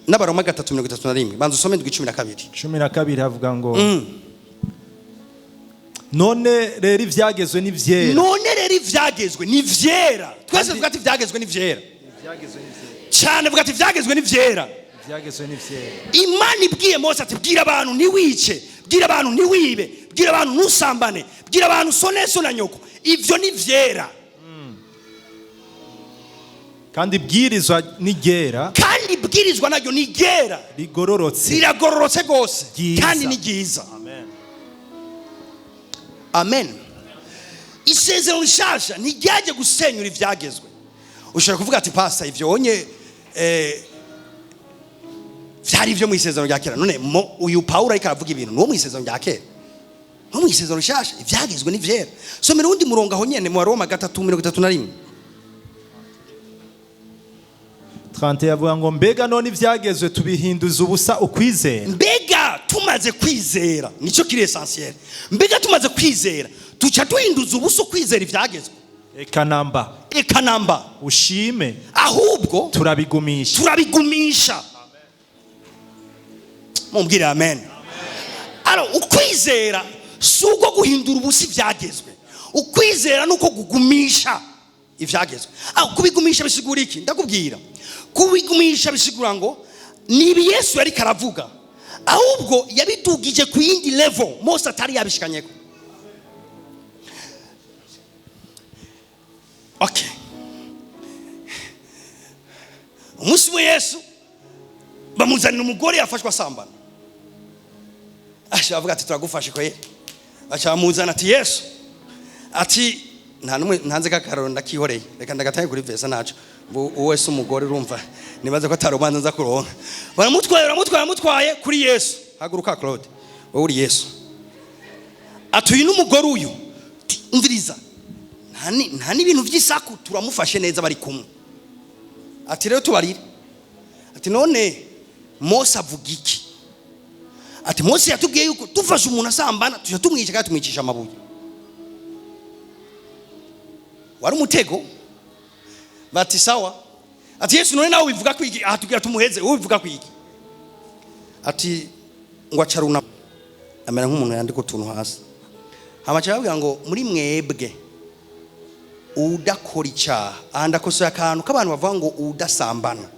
n'Abaroma 3:31. Banza usome 7:12. 12 havuga ngo: "None rero ivyagezwe ni vyera." None rero ivyagezwe ni vyera. Twese tuvuga ati: "Ivyagezwe ni vyera." Cyane, vuga ati: "Ivyagezwe ni vyera." Ivyagezwe ni vyera. Imana ibwiye Mose ati: "Bwira abantu ntiwice, bwira abantu ntiwibe, bwira abantu ntusambane, bwira abantu sone so na nyoko," ivyo ni vyera. "Kandi ibwirizwa ni ryera." Kandi ibwirizwa naryo ni ryera. "Rigororotse." Riragororotse rwose. Ryiza. Kandi ni ryiza. Amen. Amen. Isezerano rishasha ntiryaje gusenyura ivyagezwe. Ushobora kuvuga ati: "Pastor, ivyo wonye vyari ivyo mu isezerano rya kera." None uyu Pawulo ariko aravuga ibintu nuwo mu isezerano rya kera, no mu isezerano rishasha ivyagezwe ni vyera. Somera uwundi murongo aho nyene mu Roma 3:31. 30 yavuga ngo: "Mbega none ivyagezwe tubihinduza ubusa ukwizera?" Mbega tumaze kwizera, nicyo kiri essentiel, mbega tumaze kwizera tuca duhinduza ubusa ukwizera ivyagezwe? Eka namba. Eka namba. Ushime. Ahubwo turabigumisha. Turabigumisha. Mumbwire amen. Alors, ukwizera si uko guhindura ubusa ivyagezwe, ukwizera ni uko kugumisha ivyagezwe. Aho kubigumisha bisigura iki? Ndakubwira, kubigumisha bisigura ngo ni ibi Yesu yariko aravuga, ahubwo yabidugije ku yindi level Mose atari yabishikanyeko. Okay, umunsi we Yesu bamuzanira umugore yafashwe asambana. Aca avuga ati: "Turagufashe kweri." Aca bamuzana, ati: "Yesu," ati, nta numwe ntanze kakaroro, ndakihoreye, reka ndagatange kuri vesa naco. Uwo wese umugore urumva nibaze ko atarubanza nza kuronka. Baramutwaye, baramutwaye, baramutwaye kuri Yesu. Haguruka Claude, wowe uri Yesu. Ati: "Uyu n'umugore uyu." Ati: "Umviriza, nta n'ibintu by'isaku, turamufashe neza bari kumwe." Ati: "Rero tubarire." Ati: "None Mose avuga iki?" Ati: "Mose yatubwiye yuko dufashe umuntu asambana tujya tumwica kandi tumwicisha amabuye." Wari umutego. Bati: "Sawa." Ati: "Yesu, none nawe ubivuga kwiki? Aha tugira tumuheze, wowe ubivuga kwiki?" Ati ngo acaruna. Amera nk'umuntu yandika utuntu hasi. Hama aca arababwira ngo muri mwebwe udakora icyaha. Aha ndakosoye akantu k'abantu bavuga ngo udasambana.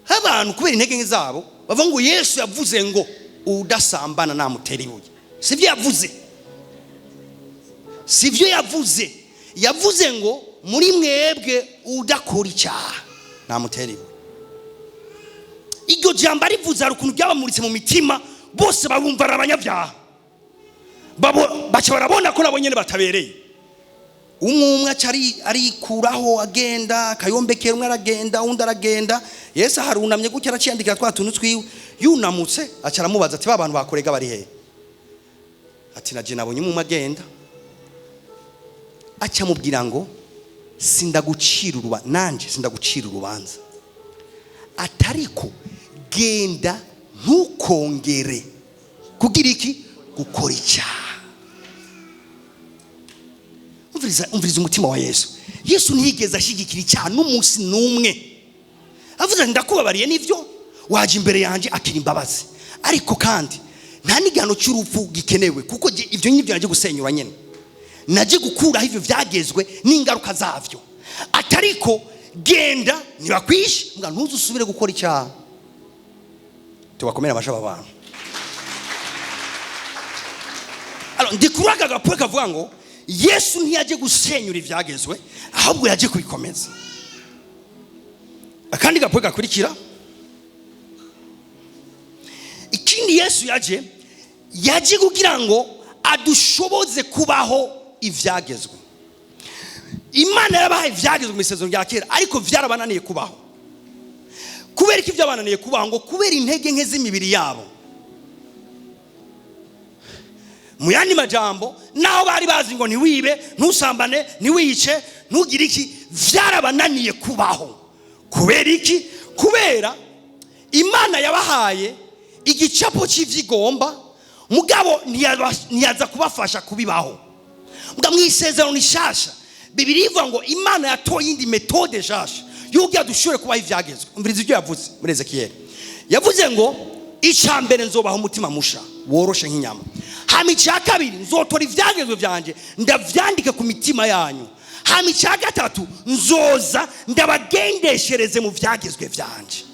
Abantu kubera intege nke zabo bavuga ngo Yesu yavuze ngo udasambana namutera ibuye. Sibyo yavuze, sibyo yavuze. Yavuze ngo muri mwebwe udakora icyaha namutera ibuye. Iryo jambo arivuze hari ukuntu ryabamuritse mu mitima, bose babumva ari abanyabyaha. Baca barabona ko nabo nyene batabereye. Umwe umwe aca arikuraho agenda akayombekera, umwe aragenda undi aragenda. Yesu harunamye gutya araciyandikira twa tuntu twiwe. Yunamutse aca aramubaza ati ba bantu bakorega bari hehe? Ati naje nabonye umwe agenda. Aca amubwira ngo sindagucira urubanza, nanje sindagucira urubanza, atariko genda ntukongere kugira iki? Gukora icyaha. Umviriza, umviriza umutima wa Yesu. Yesu ntiyigeze ashyigikira icyaha n'umunsi n'umwe. Avuze ati ndakubabariye n'ibyo waje imbere yanjye, akira imbabazi, ariko kandi nta n'igihano cy'urupfu gikenewe, kuko ibyo ngibyo naje gusenyura nyine, naje gukuraho ibyo byagezwe n'ingaruka zavyo. Atariko genda ntibakwishe, mbwa ntuzusubire gukora icyaha. Tubakomere amashyi aba bantu. Alors, ndi kuri aka gapwe kavuga ngo Yesu ntiyaje gusenyura ibyagezwe, ahubwo yaje kubikomeza. Akandi gapwe gakurikira, ikindi Yesu yaje kugira ngo adushoboze kubaho ibyagezwe. Imana yarabahaye ibyagezwe mu isezerano rya kera, ariko byarabananiye kubaho. Kubera iki byabananiye kubaho? Ngo kubera intege nke z'imibiri yabo. Mu yandi majambo, naho bari bazi ngo ntiwibe, ntusambane, ntiwice, ntugire iki, byarabananiye kubaho. Kubera iki? Kubera Imana yabahaye igicapo cy'ivyigomba, mugabo ntiyaza kubafasha kubibaho. Mbwa mu isezerano rishasha, Bibiliya ivuga ngo Imana yatoye indi metode nshasha y'uburyo dushobore kubaho ivyagezwe. Umviriza ibyo yavuze muri Ezekiel. Yavuze ngo icya mbere nzobaha umutima musha woroshe nk'inyama, hama icya kabiri nzotora ivyagezwe vyanje ndavyandike ku mitima yanyu, hama icya gatatu nzoza ndabagendeshereze mu vyagezwe vyanje.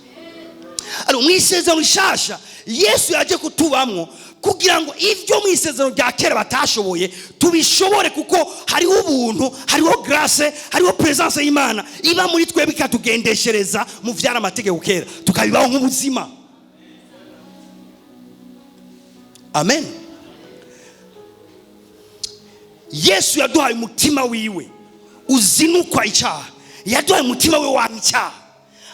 Alors, mu isezerano rishasha Yesu yaje kutubamwo kugira ngo ibyo mu isezerano rya kera batashoboye tubishobore, kuko hariho ubuntu, hariho grace, hariho presence y'Imana iba muri twebwe ikatugendeshereza mu vyari amategeko kera, tukabibaho nk'ubuzima. Amen. Yesu yaduhaye umutima wiwe uzinukwa icyaha, yaduhaye umutima we wanga icyaha,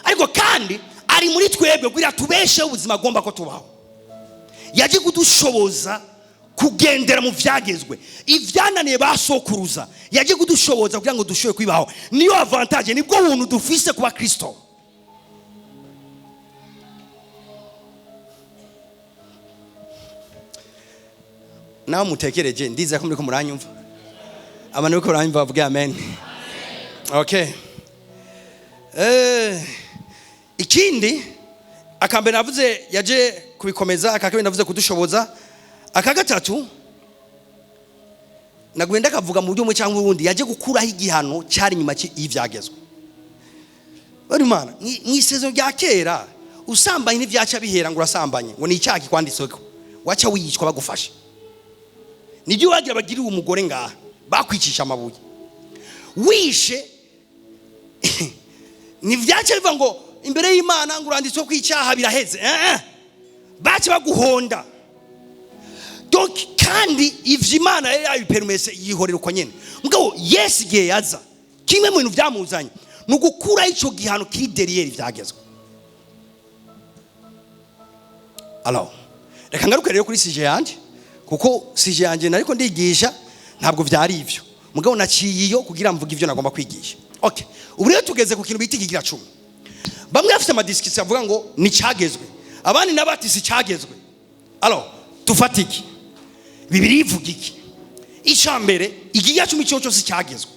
ariko kandi ari muri twebwe kugira tubesheho ubuzima agomba ko tubaho. Yaje kudushoboza kugendera mu vyagezwe, ivyananiye basokuruza yaje kudushoboza kugira ngo dushobore kwibaho. Niyo avantage, nibwo buntu dufise kuba Kristo. Nawe mutekereje, ndizera ko muriko muranyumva. Abantu bariko baranyumva bavuge amen. Okay. Ikindi akambere navuze yaje kubikomeza, akakabiri navuze kudushoboza, aka gatatu nagwenda kavuga mu buryo bumwe cyangwa ubundi, yaje gukuraho igihano cyari inyuma y'ivyagezwe. Bari Imana mu isezerano rya kera usambanye n'ivyaca bihera ngo urasambanye, ngo ni icyaha kikwanditsweko, waca wiyicwa bagufashe. Nibyo wagira bagiriye umugore ngaha bakwicisha amabuye, wishe nivyaca biva ngo imbere y'Imana ngo uranditswe ko icyaha biraheze. Baca baguhonda. Donc kandi ivyo Imana yari yabipermese yihorera uko nyene. Mugabo Yesu igihe yaza, kimwe mu bintu vyamuzanye ni ugukuraho ico gihano kiri derrière ivyagezwe. Alors, reka ngaruke rero kuri sujet yanje, kuko sujet yanje nariko ndigisha ntabwo vyari ivyo. Mugabo naciye iyo kugira mvuge ivyo nagomba kwigisha. Okay. Ubu rero tugeze ku kintu bita ikigira 10. Bamwe bafite amadiskisi avuga ngo ni cyagezwe, abandi nabati si cyagezwe. Alors, tufate iki? Bibiliya ivuga iki? Icya mbere, ikigira 10 cyo cyose cyagezwe,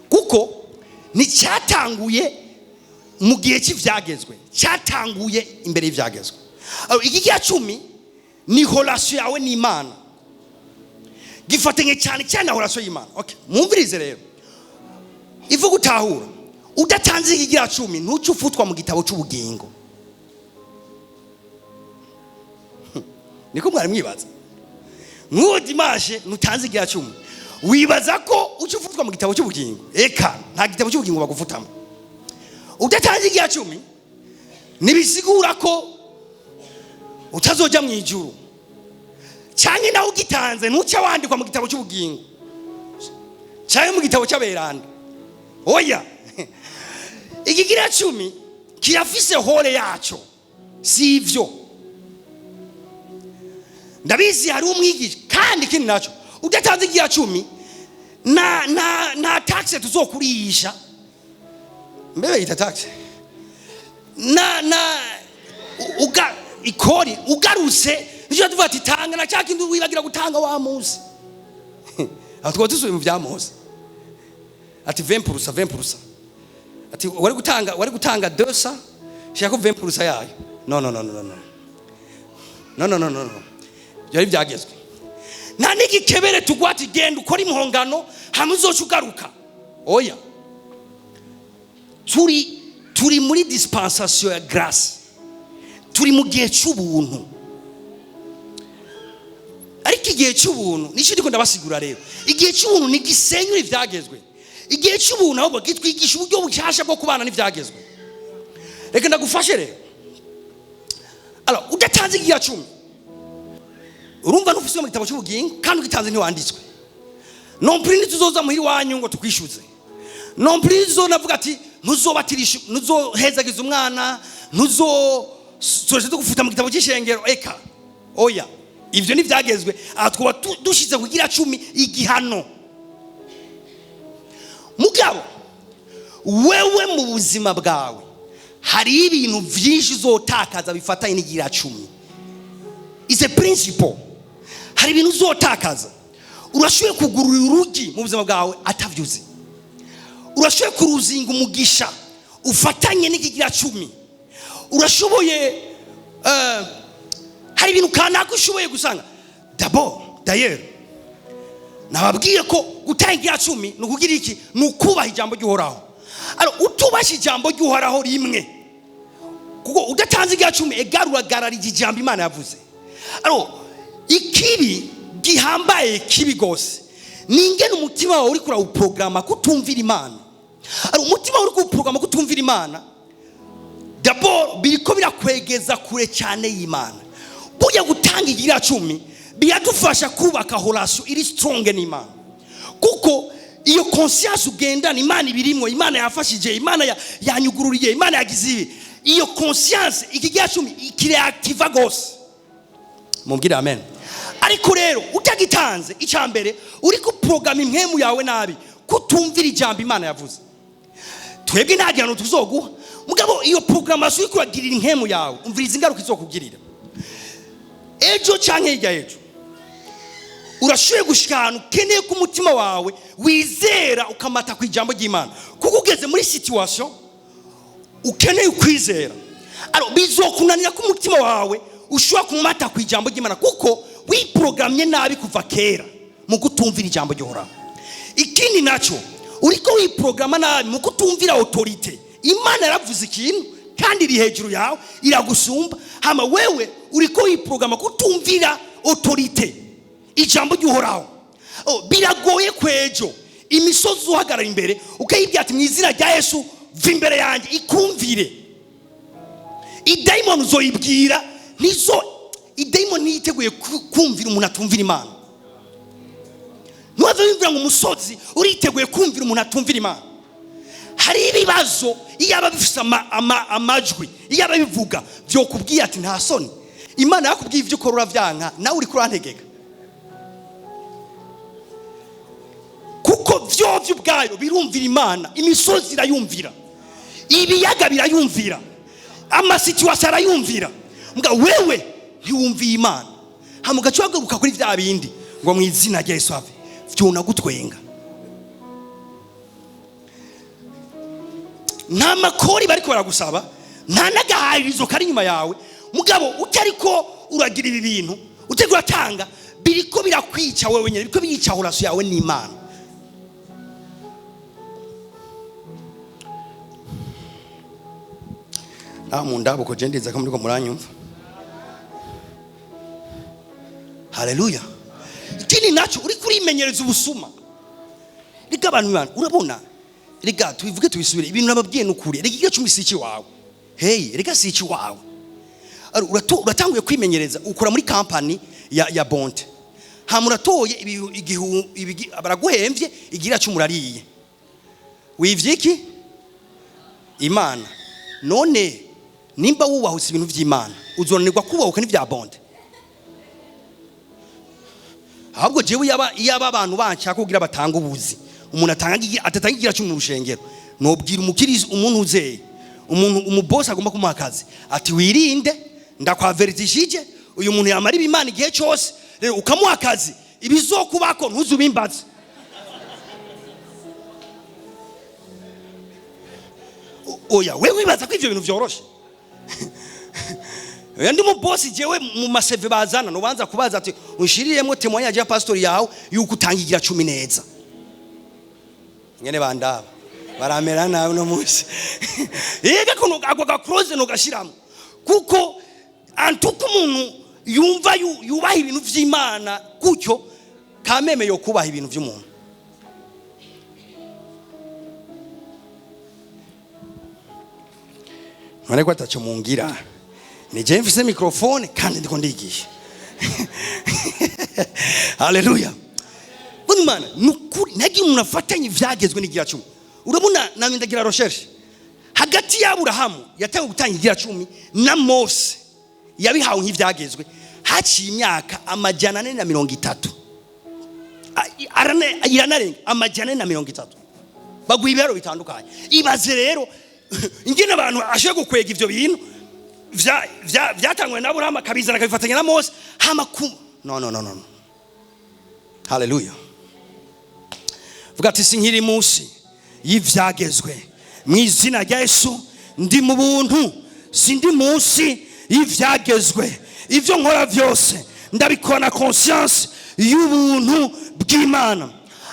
kuko ni cyatanguye mu gihe cy'ivyagezwe, cyatanguye imbere y'ivyagezwe. Alors, ikigira 10 Ni relation yawe n'Imana, gifatanye cyane cyane na relation y'Imana. Okay, mwumvirize rero, ivuga utahura: udatanze ikigira cumi, ntuce ufutwa mu gitabo cy'ubugingo. Niko mwari mwibaza. Nk'uwo dimanche ntutanze ikigira cumi, wibaza ko uca ufutwa mu gitabo cy'ubugingo? Eka, nta gitabo cy'ubugingo bagufutamo. Udatanze ikigira cumi ntibisigura ko utazojya mu ijuru, cyangwa nawe ugitanze ntuce wandikwa mu gitabo cy'ubugingo cyangwa mu gitabo cy'aberanda. Oya, ikigira cumi kirafise rôle yacyo. Si ivyo, ndabizi hari umwigisha. Kandi ikindi nacyo, udatanze ikigira cumi, na taxe tuzokurisha, mbebe yita taxe na uga ikori ugarutse, nicyo tuvuga ati tanga na cya kindi wibagira gutanga wa munsi. Aho twaba dusubiye mu bya Mose, ati 20%, 20%, ati wari gutanga 200, shaka ko 20% yayo. No, no, no, no, no, no, no, no, no, no. Byari byagezwe. Nta n'igikebere tugwa ati genda ukora impongano, hamwe uzoca ugaruka. Oya, turi muri dispensation ya grâce, turi mu gihe cy'ubuntu. Ariko igihe cy'ubuntu nicyo ndiko ndabasigura rero. Igihe cy'ubuntu ntigisenyura ibyagezwe. Igihe cy'ubuntu ahubwo gitwigisha uburyo bushyashya bwo kubana n'ibyagezwe. Reka ndagufashe rero. Alors, udatanze igihe cumi, urumva ntufise mu gitabo cy'ubugingo, kandi ugitanze ntiwanditswe. Non plus ntituzoza muhira iwanyu ngo tukwishyuze. Non plus ntuzonavuga ati ntuzobatirisha, ntuzohezagiza umwana, ntuzo soje tugufuta mu gitabo cy'ishengero. Eka, oya, ivyo ntibyagezwe. Aha twaba dushize kugira cumi igihano. Mugabo wewe mu buzima bwawe hari ibintu byinshi uzotakaza bifatanye n'igira cumi. Is a principle. Hari ibintu uzotakaza. Urashoboye kugurura urugi mu buzima bwawe atavyuzi. Urashoboye kuruzinga umugisha ufatanye n'ikigira cumi. Urashoboye, hari ibintu kanaka ushoboye gusanga. D'abord, d'ailleurs, nababwiye ko gutanga igira cumi ni ukugira iki? Ni ukubaha ijambo ry'Uhoraho. Alors, utubashye ijambo ry'Uhoraho rimwe, kuko udatanze igira cumi egara uragararije ijambo Imana yavuze. Alors, ikibi gihambaye, kibi gose, ni ingene umutima wawe uriko urawuprograma kutumvira Imana. Alors, umutima wawe uriko uwuprograma kutumvira Imana, d'abord biriko birakwegeza kure cyane y'Imana. Burya gutanga igira cumi biradufasha kubaka relation iri strong n'Imana, kuko iyo conscience ugendana, Imana ibirimwo, Imana yafashije, Imana yanyugururiye, Imana yagize ibi, iyo conscience ikigira cumi kireactiva gose. Mumbwire amen. Ariko rero utagitanze, icya mbere uri kuprograma impwemu yawe nabi kutumvira ijambo Imana yavuze. Twebwe nta gihano tuzoguha, mugabo iyo programmation uri kuragirira impwemu yawe, umviriza ingaruka izokugirira ejo canke hirya ejo. Urashoboye gushika ahantu ukeneye ko umutima wawe wizera, ukamata ku ijambo ry'Imana, kuko ugeze muri situation ukeneye ukwizera. Alors, bizokunanira ko umutima wawe ushobora kumata ku ijambo ry'Imana, kuko wiprogamye nabi kuva kera mu kutumvira ijambo ry'Uhoraho. Ikindi nacyo, uriko wiprograma nabi mu kutumvira autorité. Imana yaravuze ikintu kandi iri hejuru yawe, iragusumba. Hama wewe uriko wiprograma kutumvira autorité, ijambo ry'Uhoraho. Oh, biragoye kwejo imisozi uhagarara imbere ukayibwira ati mu izina rya Yesu va imbere yanjye, ikumvire. Idayimoni uzoyibwira nizo idayimoni ntiyiteguye kumvira umuntu atumvira Imana. Ntiwave wumvira ngo umusozi uriteguye kumvira umuntu atumvira Imana. Hari ibibazo iyo aba bifise amajwi, iyo aba bivuga byokubwiye ati nta soni, Imana yakubwiye ibyo ukora uravyanka, nawe uri kurantegeka, kuko vyovyo ubwayo birumvira Imana. Imisozi irayumvira, ibiyaga birayumvira, amasituation arayumvira. Mbwa wewe ntiwumviye Imana, hama ugaca uhaguruka kuri vya bindi ngo mu izina rya Yesu ave, vyona gutwenga. Nta makori bariko baragusaba, nta n'agaharizo kari inyuma yawe, mugabo utariko uragira ibi bintu. Utariko uratanga biriko birakwica wewe nyene, biriko birica relation yawe n'Imana. Naho mu ndabo ko je ndiza ko muriko muranyumva. Haleluya. Ikindi naco uri kurimenyereza ubusuma. Rega abantu bana urabona, rega tubivuge tubisubire, ibintu nababwiye nukuri. Rega igice cumi si iki wawe. Hey, rega si iki wawe. Uratanguye kwimenyereza ukora muri company ya Bonte. Hama uratoye baraguhemvye igira cumi urariye. Wivye iki? Imana. None nimba wubahutse ibintu vy'Imana, uzonanirwa kubahuka n'ivya Bonte. Ahubwo jewe yaba abantu banshaka kugira batanga ubuzi, umuntu atatanga igira cumi mu rushengero, nobwira umukirisu umuntu uzeye, umuntu umuboss agomba kumuha akazi ati wirinde, ndakwavertishije uyu muntu yamara Imana igihe cyose, rero ukamuha akazi ibizokubako ntuzubimbaze. Oya wewe wibaza ko ivyo bintu vyoroshe? Oya ndi mu boss jewe mu maseve bazana nobanza kubaza ati unshiriremo témoignage ya pastor yawe yuko utangigira 10 neza. Ngene bandaba baramera nawe no munsi. Yega kuno agwa ga close no gashiramo. Kuko antuko umuntu yumva yubaha ibintu vy'Imana gutyo kameme yo kubaha ibintu vy'umuntu. None ko ataco mungira. Ni je mfise microphone kandi ndiko ndigisha. Haleluya. Bwana Imana nukuri nagi umuntu afatanye ivyagezwe n'igira 10. Urabona namwe ndagira recherche. Hagati ya Aburahamu yatangiye gutanga igira 10 na Mose yabihawe nk'ivyagezwe haciye imyaka 430. Iranarenga 430. Baguha ibiharo bitandukanye. Ibaze rero ingene abantu ashoboye gukwega ivyo bintu vyatangwe na Aburahamu akabizana akabifatanya na Mose hama ku no no no no. Haleluya. Vuga ati sinkiri munsi y'ivyagezwe mu izina rya Yesu, ndi mu buntu, sindi munsi y'ivyagezwe. Ivyo nkora vyose ndabikora na conscience y'ubuntu bw'Imana.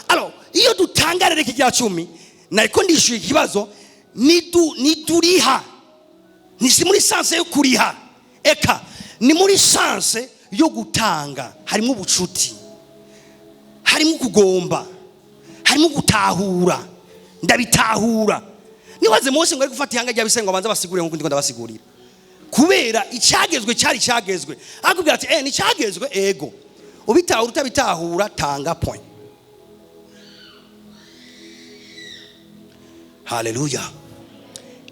Alors iyo dutanga rero iki 10 nariko ndishuye ikibazo, niduriha, ni si muri sanse yo kuriha, eka ni muri sanse yo gutanga. Harimo ubucuti, harimo kugomba, harimo gutahura. Ndabitahura. Nibaze Mose ngo ari gufata ihanga rya bisengo abanza basigurire nkuko ndiko ndabasigurira. Kubera icyagezwe cyari cyagezwe. Akubwira ati ni cyagezwe ego. Ubitahura utabitahura tanga point. Haleluya.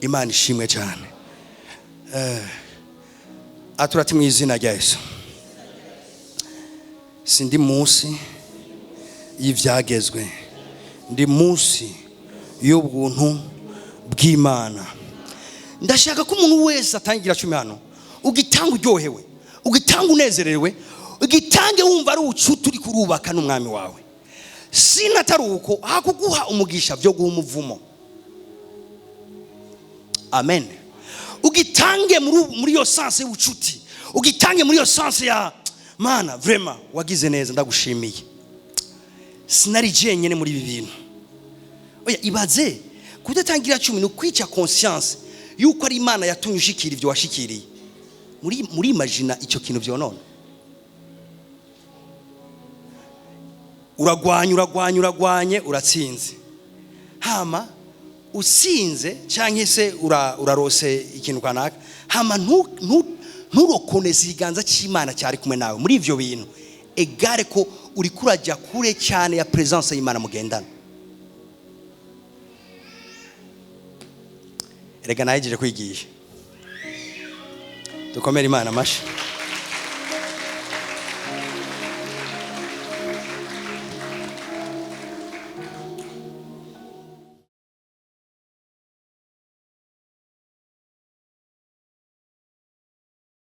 Imana ishimwe cyane. Aturati mu izina rya Yesu. Sindi munsi y'ivyagezwe, ndi munsi y'ubuntu bw'Imana. Ndashaka ko umuntu wese atangira 10 hano, ugitanga uryohewe, ugitanga unezerewe, ugitange wumva ari ubucuti uri kurubaka n'umwami wawe. Sinatari uko hakuguha umugisha byo guha umuvumo. Amen. Ugitange muri yo sense y'ubucuti, ugitange muri yo sense ya Mana, vraiment wagize neza, ndagushimiye. Sinari jenyene muri ibi bintu. Oya ibaze kudatangira 10 ni kwica conscience yuko ari Imana yatumye ushikira ivyo washikiriye. Muri imagina ico kintu vyonona. Uragwanya, uragwanya, uragwanye, uratsinze. Hama usinze canke se urarose ikintu kanaka, hama nturokoneze ikiganza c'Imana cyari kumwe nawe muri ivyo bintu. Egare ko uri kurajya kure cyane ya presence y'Imana mugendana. Erega nahejeje kwigisha. Dukomere Imana amashi.